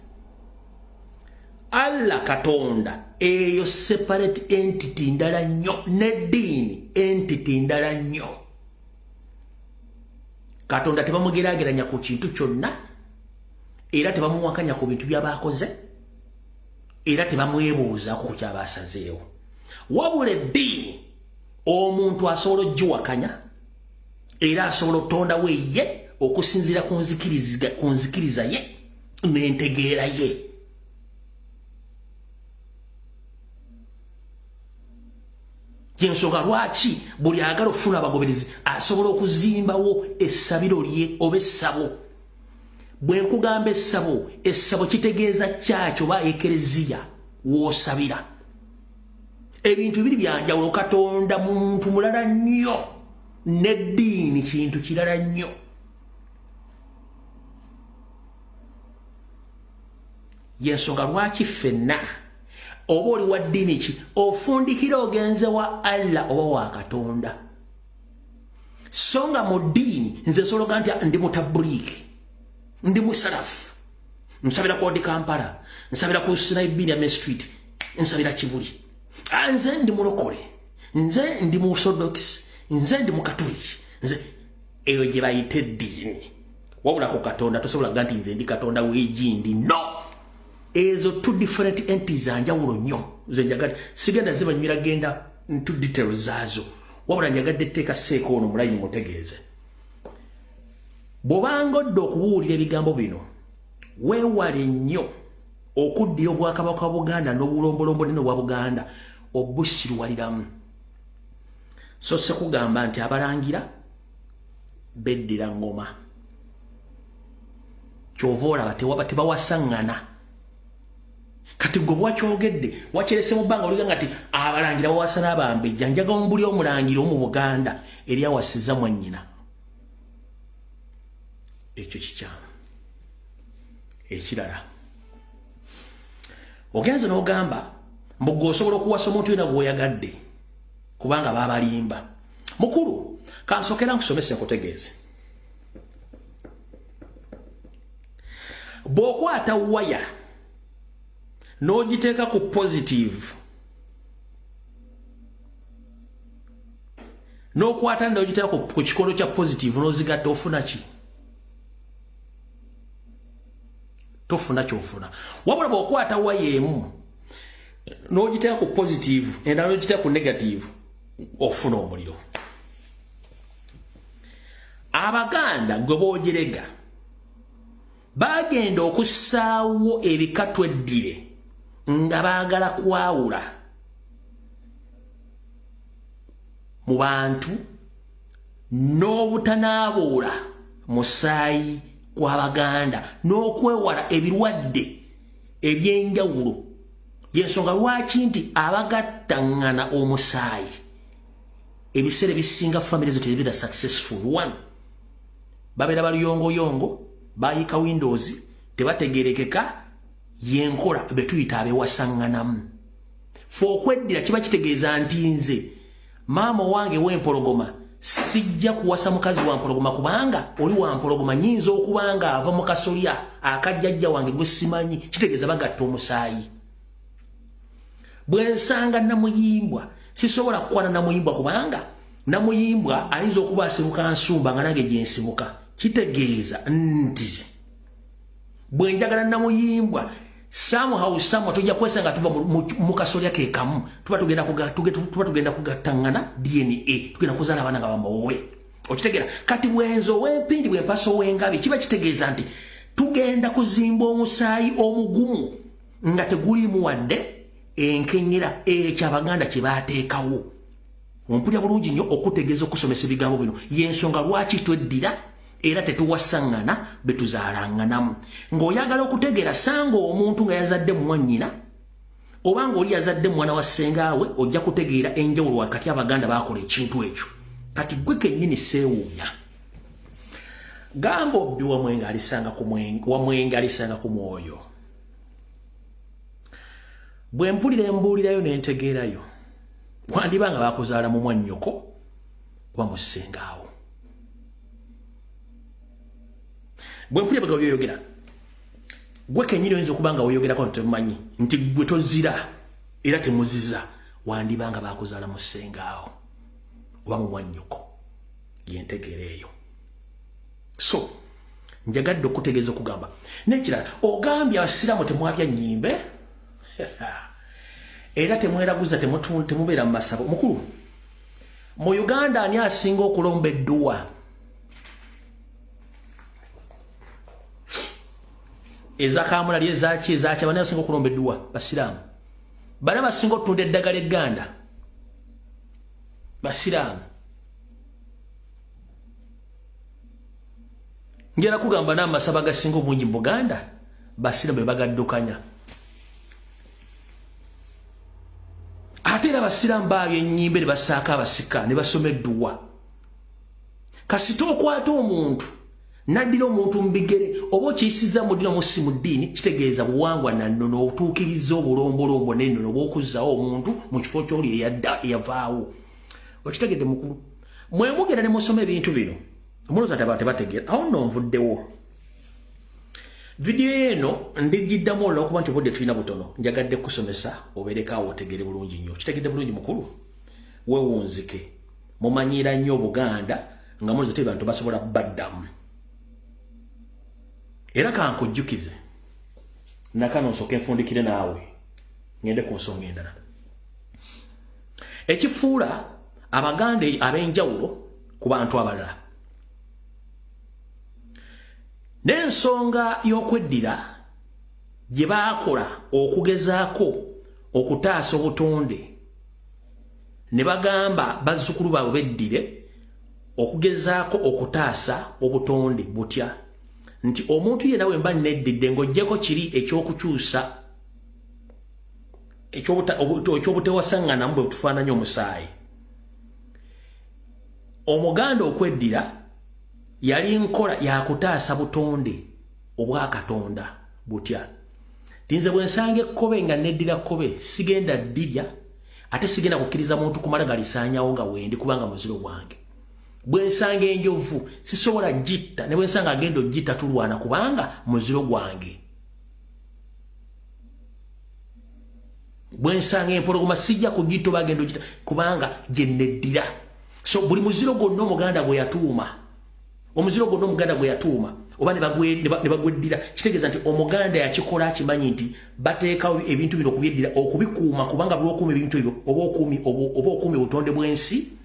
[SPEAKER 1] Allah Katonda eyo separate entity ndala nnyo n'eddiini entity ndala nnyo. Katonda tebamugeraageranya ku kintu kyonna era tebamuwakanya ku bintu by'abaakoze era tebamwebuuzaako ku kyaba asazeewo. Wabula eddiini omuntu asobola okugiwakanya era asobola okutondawo ye okusinziira ku nzikiriza ye n'entegeera ye. Yensonga lwaki buli ayagala okufuna abagoberezi asobola okuzimbawo essabiro lye oba essabo. Bwe nkugamba essabo, essabo kitegeeza kyakyo oba ekereziya w'osabira. Ebintu biri bya njawulo. Katonda muntu mulala nnyo n'eddiini kintu kirala nnyo. Yensonga lwaki ffenna oba oli wa ddiini ki ofundikira ogenze wa Allah oba wa Katonda. So nga mu ddiini nze nsobola nti ndi mutabuliiki, ndi musalafu, nsabira ku Odi Kampala, nsabira ku Sinai Main Street, nsabira Kibuli. Nze ndi mulokole, nze ndi mu Orthodox, nze ndi mukatuliki, nze eyo gye bayita eddiini. Wabula ku Katonda tosobola kuga nti nze ndi Katonda w'egindi. No, ezo two different entities anjawulo nnyo. Nze njagadde sigenda zibanywera genda into details zaazo, wabula njagadde etteeka seeka ono mulayini mutegeeze. Bw'obanga odda okubuulira ebigambo bino weewale nnyo okuddira obwakabaka bwa Buganda n'obulombolombo nene obwa Buganda obusiruwaliramu. So sekugamba nti abalangira beddira ngoma. Kyova olaba tebawasaŋŋana. Kati gwe bwakyogedde wakirese mu bbanga oliga nga ti abalangira bawasa n'abambejja. Njaga ombuli omulangira omu Buganda eri awasiza mwannyina. Ekyo kikyamu. Ekirala, ogenze n'ogamba mbu gwe osobola okuwasa omuntu yena gw'oyagadde kubanga baabalimba. Mukulu, kansokera nkusomese nkutegeeze. Bw'okwata waya n'ogiteeka ku positive, n'okwata n'ogiteeka ku kikondo kya positive n'ozigatta, ofuna ki? Tofuna ky'ofuna. Wabula bw'okwata waya emu n'ogiteeka ku positive endala n'ogiteeka ku negative, ofuna omuliro. Abaganda gwe boojerega bagenda okussaawo ebika tweddire nga baagala kwawula mu bantu n'obutanaabuula musaayi kw'Abaganda n'okwewala ebirwadde eby'enjawulo. Y'ensonga lwaki nti abagattaŋŋana omusaayi ebiseera ebisinga famire zo tezibeera successful. One, babeera baluyongoyongo, bayiika windows, tebategerekeka, y'enkola be tuyita abeewasaŋŋanamu. Ffe okweddira kiba kitegeeza nti nze maama owange w'empologoma sijja kuwasa mukazi wa mpologoma, kubanga oli wa mpologoma nyinza okuba nga ava mu kasolya akajjajja wange gwe simanyi. Kitegeeza bagatta omusaayi. Bwe nsanga Namuyimbwa sisobola kukwana Namuyimbwa, kubanga Namuyimbwa ayinza okuba asibuka Nsumba nga nange gye nsibuka. Kitegeeza nti bwe njagala Namuyimbwa somehow somewhere tujja kwesanga tuva mu kasolya ke kamu, tuba tugenda kugattaŋŋana DNA, tugenda kuzaala abaana nga bamawowe. Okitegeera? Kati bwenzo ow'empindi bwempasa ow'engabi, kiba kitegeeza nti tugenda kuzimba omusaayi omugumu nga teguliimu wadde enkenyera. Ekyo Abaganda kye baateekawo. Ompulira bulungi nnyo? Okutegeeza okusomesa ebigambo bino, y'ensonga lwaki tweddira era tetuwasaŋŋana be tuzaalaŋŋanamu. Ng'oyagala okutegeera, sanga omuntu nga yazadde mwannyina oba ng'oli yazadde mwana wa ssengaawe, ojja kutegeera enjawulo wakati Abaganda baakola ekintu ekyo. Kati gwe kennyini seewuunya, gamba obbi wamwenge alisanga ku wamwenge alisanga ku mwoyo. Bwe mpulira embuulirayo ne ntegeerayo, wandiba nga bakuzaala mu mwannyoko oba mu ssengaawo. Bwe mpulira bwe byoyogera, gwe kennyini oyinza okuba nga weeyogerako nti temumanyi nti gwe tozira era temuziza, wandiba nga bakuzaala mu ssengaawo oba mu mwannyoko. Yentegeera eyo. So njagadde okutegeeza okugamba n'ekirala, ogambye abasiraamu temwabya nnyimbe era temweraguza, temubeera mu masabo. Mukulu, mu Uganda ani asinga okulomba edduwa ezakamulali, ezaki, ezaki? Bani asinga okulomba edduwa? Basiraamu. Bani basinga okutunda eddagala egganda? Basiraamu. Njala kugamba n'amasabo agasinga obungi mu Buganda basiraamu be bagaddukanya. Ate era abasiraamu baabya ennyimbe ne basaako abasika ne basoma edduwa. Kasita okwata omuntu n'addira omuntu mu bigere, oba okiyisizza mu ddiini omusi mu ddiini, kitegeeza buwangwa na nnono, otuukiriza obulombolombo n'ennono obw'okuzzaawo omuntu mu kifo ky'oli eyadda eyavaawo. Okitegedde, mukulu? Mwemugenda ne musoma ebintu bino, mulowooza nti abantu tebategeera. Awo nno nvuddewo. Vidiyo eno ndigiddamu olwokuba nti obudde tulina butono. Njagadde kusomesa obeereko awo otegere bulungi nnyo. Kitegedde bulungi, mukulu? Weewunzike, mumanyiira nnyo Obuganda nga muzi te bantu basobola baddamu. Era kankujjukize nakano, nsooke nfundikire naawe ngende ku nsonga endala. Ekifuula Abaganda ab'enjawulo ku bantu abalala n'ensonga y'okweddira gye baakola okugezaako okutaasa obutonde, ne bagamba bazzukulu baabwe beddire okugezaako okutaasa obutonde. Butya? Nti omuntu yenna bwe mba neddidde, ng'oggyeko kiri ekyokukyusa ekyobutewasaŋŋanamu bwe tufaananya omusaayi, Omuganda okweddira yali nkola yakutaasa butonde obwakatonda. Butya? Tinze bwe nsanga ekkobe nga neddira kkobe, sigenda ddirya. Ate sigenda kukkiriza muntu kumala galisaanyawo nga wendi, kubanga muziro gwange. Bwe nsanga enjovu sisobola gitta, ne bwe nsanga agenda ogitta tulwana, kubanga muziro gwange. Bwe nsanga empologoma sijja kugitta oba agenda ogitta, kubanga gye neddira. So buli muziro gwonna Omuganda gwe yatuuma, omuziro gwonna Omuganda gwe yatuuma oba ne bagweddira, kitegeeza nti Omuganda yakikola akimanyi nti bateekawo ebintu bino okubyeddira, okubikuuma, kubanga buli okuuma ebintu ebyo oba okuumi obutonde bw'ensi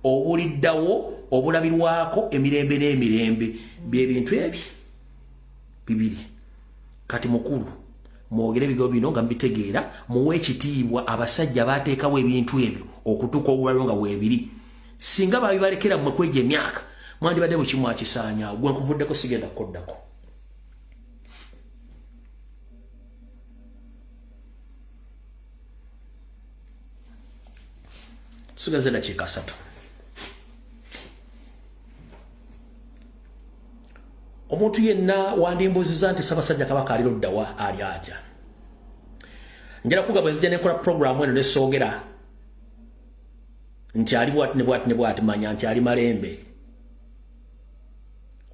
[SPEAKER 1] obuliddawo obulabirwako emirembe n'emirembe. Byebintu ebyo bibiri. Kati mukulu, mwogere ebigambo bino nga mbitegeera, muwe ekitiibwa abasajja bateekawo ebintu ebyo okutuuka obulwaliro nga weebiri. Singa babibalekera mmwe kwegyo emyaka, mwandibadde bukimu akisaanyaawo. Gwe nkuvuddeko sigenda kukoddako. Tusigaze dakiika 3. Omuntu yenna wandimbuuziza nti Ssaabasajja Kabaka ali ludda wa, ali atya? Njala kugamba nzija nekola puroguramu eno nesoogera nti ali bwati ne bwati ne bwati, manya nti ali malembe.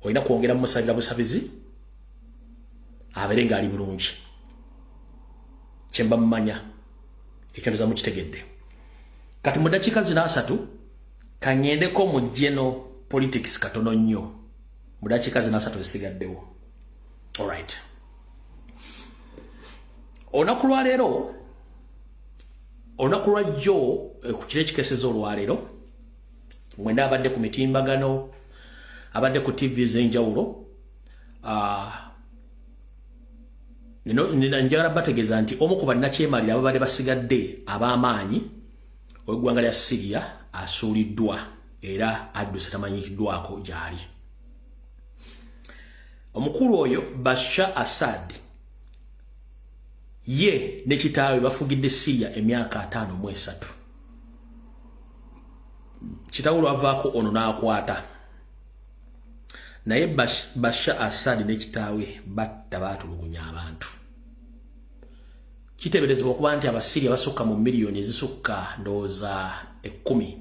[SPEAKER 1] Olina kwongera mumusabira busabizi abeere ng'ali bulungi. Kyemba mumanya ekyo ndoza mukitegedde. Kati mu dakiika zino 3 kaŋŋendeko mu general politics katono nnyo. Mu dakiika zino 3 zisigaddewo. Alright. Olunaku lwaleero, olunaku lwa jjo ku kiro ekikeesezza olwaleero, mwena abadde ku mitimbagano, abadde ku TV ez'enjawulo, njagala bategeeza nti omu ku bannakyemalira ababadde basigadde ab'amaanyi ow'eggwanga lya Syria asuuliddwa era adduse tamanyikiddwako gy'ali. Omukulu oyo Bashar Assad ye ne kitaawe bafugidde Syria emyaka 53. Kitaawe lwavaako ono n'akwata, naye Bashar Assad ne kitaawe batta, baatulugunya abantu. Kiteeberezebwa okuba nti Abasiria basukka mu miliyoni ezisukka ndowooza 10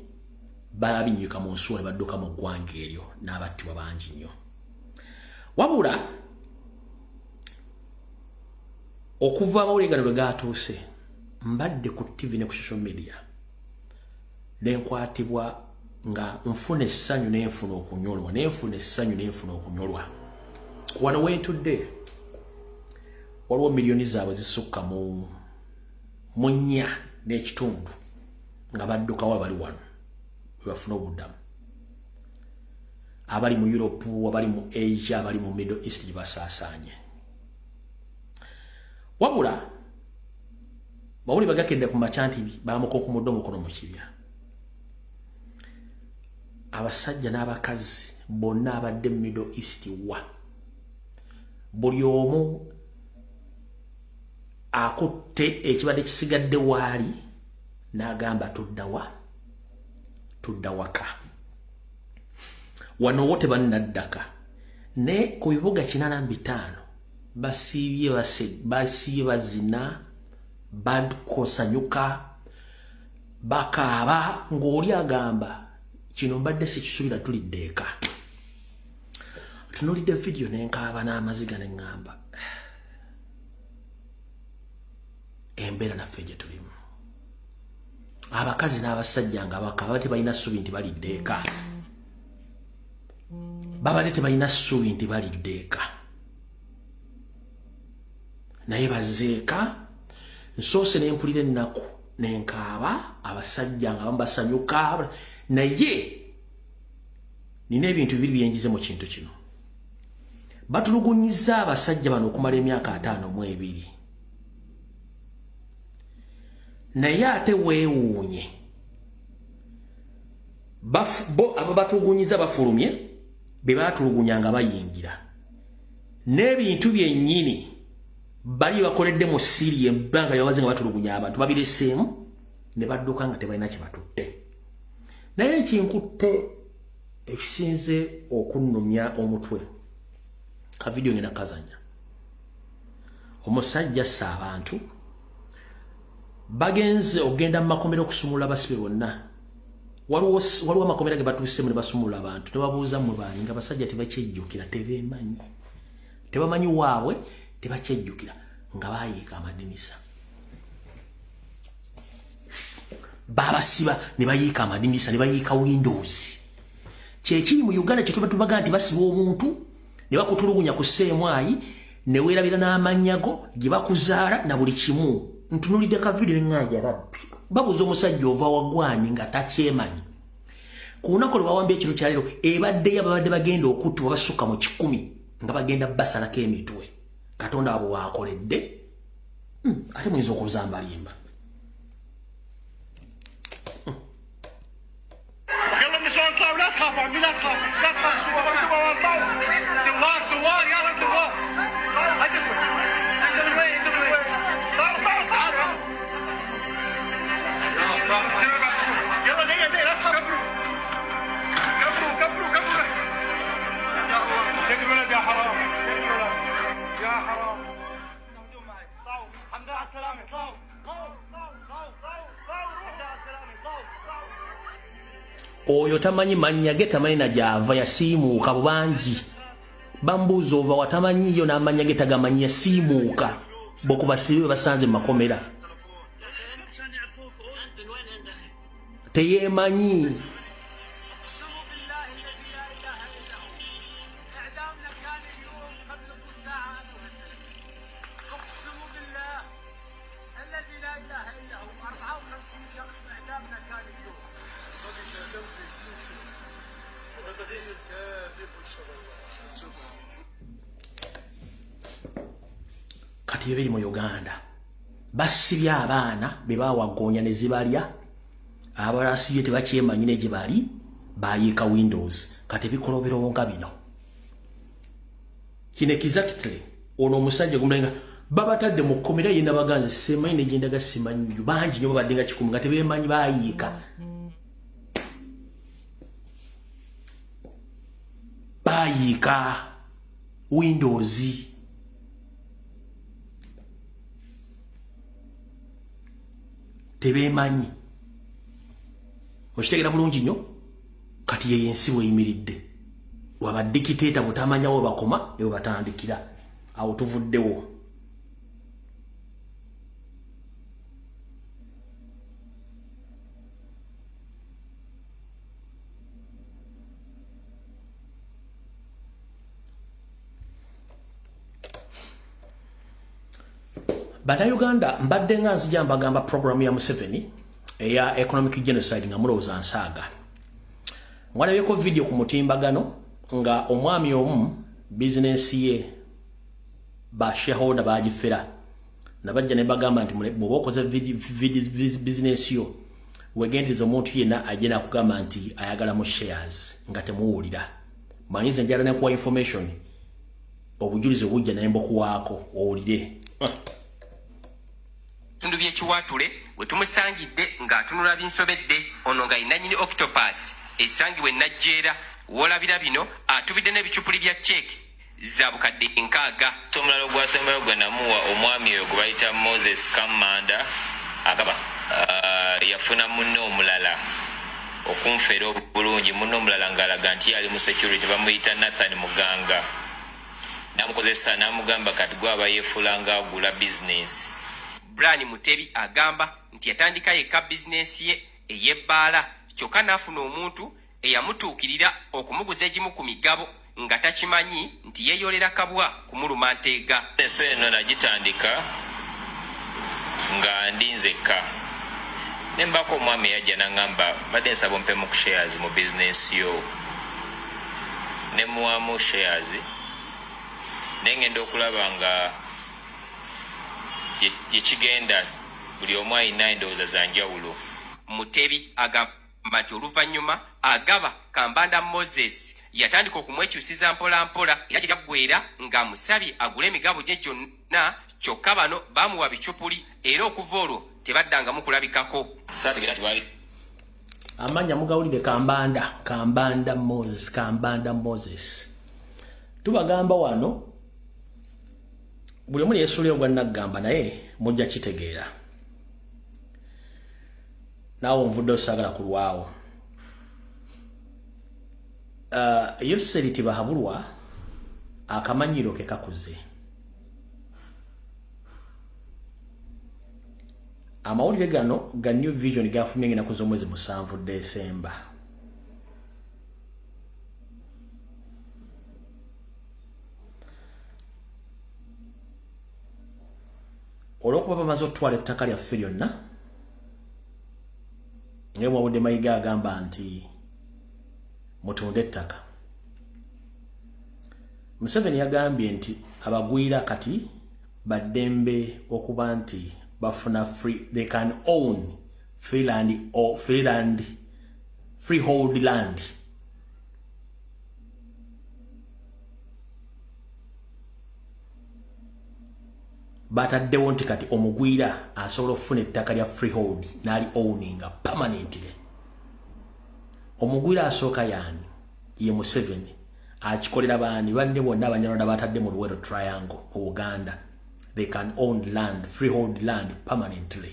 [SPEAKER 1] baabinnyuka mu nsuwa ne badduka mu ggwanga eryo, n'abattibwa bangi nnyo. Wabula okuva amawulire gano bwe gaatuuse, mbadde ku TV ne ku social media nenkwatibwa nga nfuna essanyu nenfuna okunyolwa, nenfuna essanyu nenfuna okunyolwa. Wano wentudde waliwo miliyoni zaabwe zisukka mu 4.5 nga baddukawo abali wano bwe bafuna obuddamu, abali mu Europe, abali mu Asia, abali mu Middle East gye basaasaanye. Wabula mawulire bagakedde ku makya nti bamuka okumudde omukono mu kibya. Abasajja n'abakazi bonna abadde mu Middle East wa buli omu akutte ekibadde kisigadde waali n'agamba tuddawa, tudda waka. Wano wo tebannaddaka, ne ku bibuga 85 basiibye basiibye bazina, bakosanyuka, bakaaba ng'oli agamba kino mbadde sikisuubira, tulidde eka. Tunuulidde vidiyo nenkaaba n'amaziga ne ŋŋamba embeera naffe gye tulimu. Abakazi n'abasajja nga bakaaba tebalina ssuubi nti balidde eka, babadde tebalina ssuubi nti balidde eka, naye bazzeeka. Nsoose ne mpulira ennaku nenkaaba, abasajja nga bambasanyuka, naye nina ebintu bibiri byenjize mu kintu kino. Batulugunyiza abasajja bano okumala emyaka 52, naye ate weewuunye bo ababatulugunyiza bafulumye, be baatulugunya nga bayingira n'ebintu byennyini bali bakoledde mu Syria ebbanga lye bamaze nga batulugunya abantu, babireseemu ne badduka nga tebalina kye batutte. Naye ekinkutte ekisinze okunnumya omutwe, ka vidiyo ngenda kazanya, omusajja assa abantu. Bagenze ogenda mu makomera okusumulula abasibe bonna. Waliwo amakomera ge batuusemu ne basumulula abantu, ne babuuza mmwe baani, nga basajja tebakyejjukira, tebeemanyi, tebamanyi waabwe, tebakyejjukira, nga bayiika amadinisa. Babasiba ne bayiika amadinisa, ne bayiika windows. Kyekiri mu Uganda kyetuba tubaga nti basiba omuntu ne bakutulugunya ku seemwayi ne weerabira n'amannya go gye bakuzaala na buli kimu. Ntunulidde ka video ne ŋŋanja rabbi. Babuuza omusajja ova wagwani nga takyemanyi. Ku lunaku lwe bawambye ekiro kya leero, ebaddeyo ababadde bagenda okuttibwa basukka mu 100 nga bagenda basalako emitwe. Katonda waabwe waakoledde. Ate muyinza okubuza mbalimba.
[SPEAKER 5] يلا النسوان اطلعوا، لا تخافوا عمي، لا تخافوا، لا تخافوا، ثوار ثوار، يلا ثوار، هيدا شوي، انت من وين؟ انت من وين؟ طلعوا طلعوا طلعوا، يلا ليه ليه، لا تخافوا، كبروا كبروا كبروا، يا الله هيك الولد، يا حرام هيك الولد، يا حرام. طلعوا، الحمد لله على السلامة، طلعوا طلعوا طلعوا طلعوا طلعوا، الحمد لله على السلامة، طلعوا طلعوا.
[SPEAKER 1] Oyo tamanyi mannya ge, tamanyi na gy'ava, yasiimuuka bubangi. Bambuuza ova watamanyiyo n'amannya ge tagamanyi, yasiimuuka bwe basibe basanze mu makomera, teyeemanyi.
[SPEAKER 5] اقسم بالله الذي لا اله الا هو، اعدامنا كان اليوم قبل نص ساعه، انا وهالزلمه. اقسم بالله الذي لا اله الا هو، 54 شخص اعدامنا كان اليوم.
[SPEAKER 10] صديق وهذا كاذب ان شاء الله. شوف.
[SPEAKER 1] Kati byo biri mu Uganda. Basibye abaana be bawagonya ne zibalya, abalasibye tebakyemanyi ne gye bali, bayiika windows. Kati ebikolobero nga bino kino exactly ono omusajja gumulenga babatadde mu kkomera ye nabaganze semanyi ne gyendaga simanyi nnyo. Bangi nnyo babadde nga 100 nga tebeemanyi, bayiika bayiika windows. Tebeemanyi, okitegeera bulungi nnyo. Kati yeyo ensi bweyimiridde wabadikiteeta butamanyawo bakoma ewe batandikira awo tuvuddewo. Bannayuganda, mbadde nga nzija mbagamba programu ya Museveni eya economic genocide nga mulowooza nsaaga. Mwalabyeko video ku mutimbagano nga omwami omu bizinensi ye ba shareholder bagifera, nabajja ne bagamba nti bw'oba okoze bizinensi yo, wegendereza omuntu yenna ajja nakugamba nti ayagala mu shares nga temuwulira. Manyize njagala nekuwa information, obujulizi obujja naye mbukuwaako owulire.
[SPEAKER 4] Bitundu by'ekiwaatule we tumusangidde ng'atunula binsobedde. Ono nga yenannyini Octopus esangibwa enajjeera woolabira bino, atubidde n'ebicupuli bya ceeke za bukadde 60.
[SPEAKER 11] Omulala ogwasembayo gwe namuwa omwami oyo gwe bayita Moses Kammanda
[SPEAKER 4] agaba
[SPEAKER 11] yafuna munne omulala okunfeera obulungi, munne omulala ng'alaga nti yali mu security, bamuyita Nathan Muganga, namukozesa namugamba kati gwaba yeefuula ng'agula bizinesi.
[SPEAKER 4] Brian Mutebi agamba nti yatandika yekka bizinensi ye ey'ebbaala, kyokka n'afuna omuntu eyamutuukirira okumuguza egimu ku migabo nga takimanyi nti yeeyolera kabwa kumuluma nteega.
[SPEAKER 11] Bizinesi eno nagitandika nga ndi nzekka, ne mbaako omwami eyajja naŋŋamba, "Mbadde nsaba ompemu ku shares mu bizinesi yo." Ne muwamu shares, naye ngenda okulaba nga gye kigenda, buli omu alina endowooza za njawulo.
[SPEAKER 4] Mutebi agamba nti oluvannyuma agaba Kambanda Moses yatandika okumwekyusiza mpola mpola, era gye byaggwera ng'amusabye agule emigabo gye gyonna, kyokka bano bamuwa bicupuli era okuva olwo tebaddangamu kulabikako.
[SPEAKER 11] Saategeera nti baali
[SPEAKER 1] Amannya mugawulire, Kambanda, Kambanda Moses, Kambanda Moses. Tubagamba wano buli omu yesuulayo gwa naggamba, naye mujja kitegeera. Naawe nvudde osaagala kulwawo. Yoseri Tibahaburwa akamanyiro ke kakuze. Amawulire gano ga New Vision gafumye ennaku z'omwezi 7 Desemba. Olw'okuba bamaze okutwala ettaka lyaffe lyonna, naye mwawudde Mayiga agamba nti mutunde ettaka. Museveni yagambye nti abagwira kati baddembe okuba nti bafuna free, they can own free land or free land, freehold land. Bataddewo nti kati omugwira asobola okufuna ettaka lya freehold n'ali owninga permanently. Omugwira asooka yaani? Ye Museveni. Akikolera baani? Banne bonna Abanyarwanda batadde mu Luwero Triangle mu Buganda. They can own land, freehold land permanently.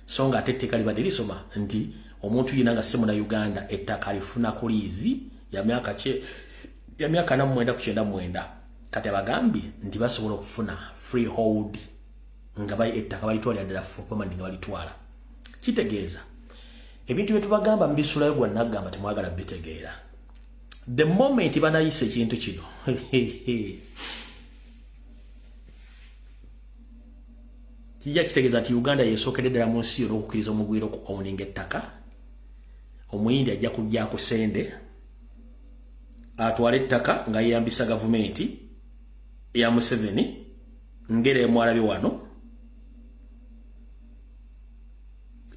[SPEAKER 1] So nga ate etteeka libadde lisoma nti omuntu yenna nga si Munnayuganda ettaka alifuna ku liizi ya myaka 49 ku 99. Kati abagambye nti basobola okufuna freehold nga bali ettaka balitwalira ddala for permanent nga balitwala. Kitegeeza ebintu bye tubagamba mbisulayo gwa nagamba temwagala bitegeera. The moment banayisa ekintu kino kijja kitegeeza nti Uganda yesookedde ddala mu nsi yonna okukkiriza omugwira oku owninga ettaka. Omuyindi ajja kujja akusende atwale ettaka nga yeeyambisa gavumenti ya Museveni ngeri emwalabye wano.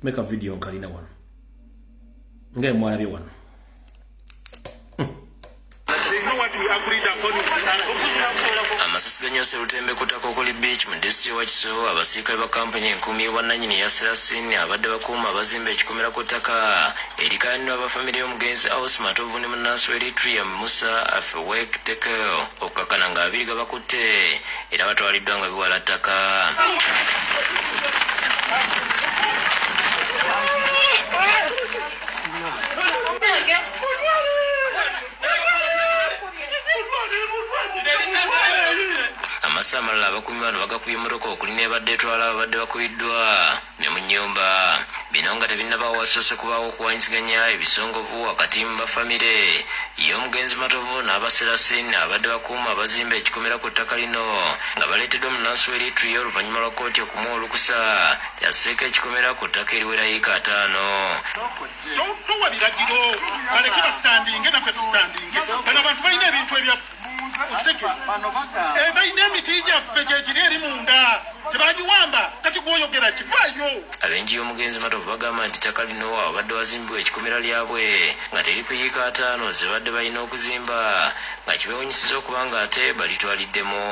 [SPEAKER 1] Meka video nkalina wano ngeri emwalabye wano.
[SPEAKER 12] Amasasi ganyose Lutembe ku ttaka okuli beach mu disitulikiti y'e Wakiso. Abasirikale ba kampuni enkuumi y'obwannannyini eya Serasin abadde bakuuma abazimba ekikomera ku ttaka erikaayanirwa aba famire y'omugenzi Aus Matovu ne munnansi wa Eritrea Musa Afewerk Tekel okukakkana nga abiri gabakutte era batwaliddwa nga biwala ttaka. Amasa amalala abakuumi bano bagakubye emmotoka okuli n'ebadde etwala ababadde bakubiddwa ne mu nnyumba. Bino nga tebinnabaawo wasoose kubaawo okuwaanyisiganya ebisongovu wakati mu ba famire y'omugenzi Matovu n'aba Serasin abadde bakuuma abazimba ekikomera ku ttaka lino nga baleeteddwa munnansi w'e Eritrea oluvannyuma lwa kkooti okumuwa olukusa asseeko ekikomera ku ttaka eriwera yiika 50.
[SPEAKER 5] Towa biragiro, baleke basitandinge naffe tusitandinge. Bano abantu balina ebintu ebyaffe, balina emiti gyaffe gyegiri eri munda tebagiwamba. Kati gwoyogera kivaayo.
[SPEAKER 12] Ab'enju y'omugenzi Matovu bagamba nti ettaka lino awabadde wazimbibwa ekikomera lyabwe nga teriri ku yiika 50 ze babadde balina okuzimba nga kibeewunyisiza okuba nga ate balitwaliddemu.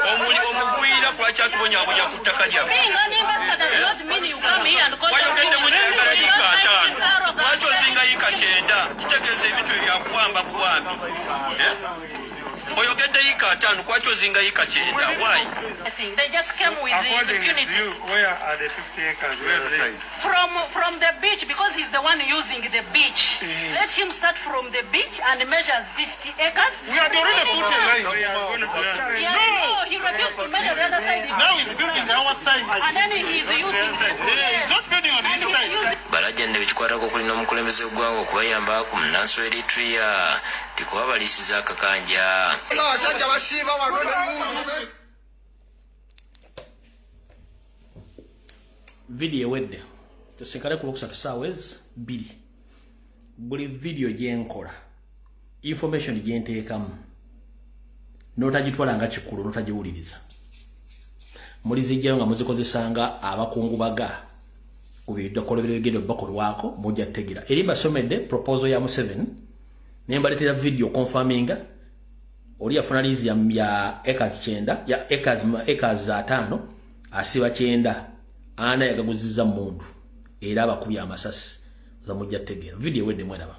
[SPEAKER 13] Omuli omugwira lwaki atubonyabonya ku ttaka lyaffe? Wayogedde mukyagala yiika 50, lwaki ozinga yiika 90? Kitegeeza ebintu ebyo byakuwamba buwambi. Oyogedde yiika 50, lwaki ozinga yiika 90? Why?
[SPEAKER 14] They just came with the impunity.
[SPEAKER 5] You, where are the 50 acres? Where
[SPEAKER 14] From the beach, because he's the one using the beach. Let him start from the beach and measures 50 acres.
[SPEAKER 5] We had already put a line.
[SPEAKER 14] Yeah, no, he refused to measure the other side.
[SPEAKER 5] Now he's building our side.
[SPEAKER 14] And then he's using the,
[SPEAKER 5] he's not building on his side.
[SPEAKER 12] Balajjande bekikwatako okuli n'omukulembeze w'eggwanga okubayamba ku munnansi wa Eritrea tikubabalisiza akakanja.
[SPEAKER 10] Abasajja basiiba wano n'emmundu.
[SPEAKER 1] Video ewedde. Tusinkane ku Lwokusatu ssaawa ezi 2. Buli video gye nkola, information gye nteekamu, n'otagitwala nga kikulu, n'otagiwuliriza. Mulizijjayo nga muzikozesanga abakungubaga ku bikolobero ebigenda obbakolwako, mujja kutegeera. Eri mbasomedde proposal ya Museveni, ne mbaleetera video confirminga oli yafuna liizi ya acres 90, ya acres 5, asiba 90, ana yagaguzizza mmundu era abakubye amasasi. Za mujja kutegeera. Video ewedde mweraba.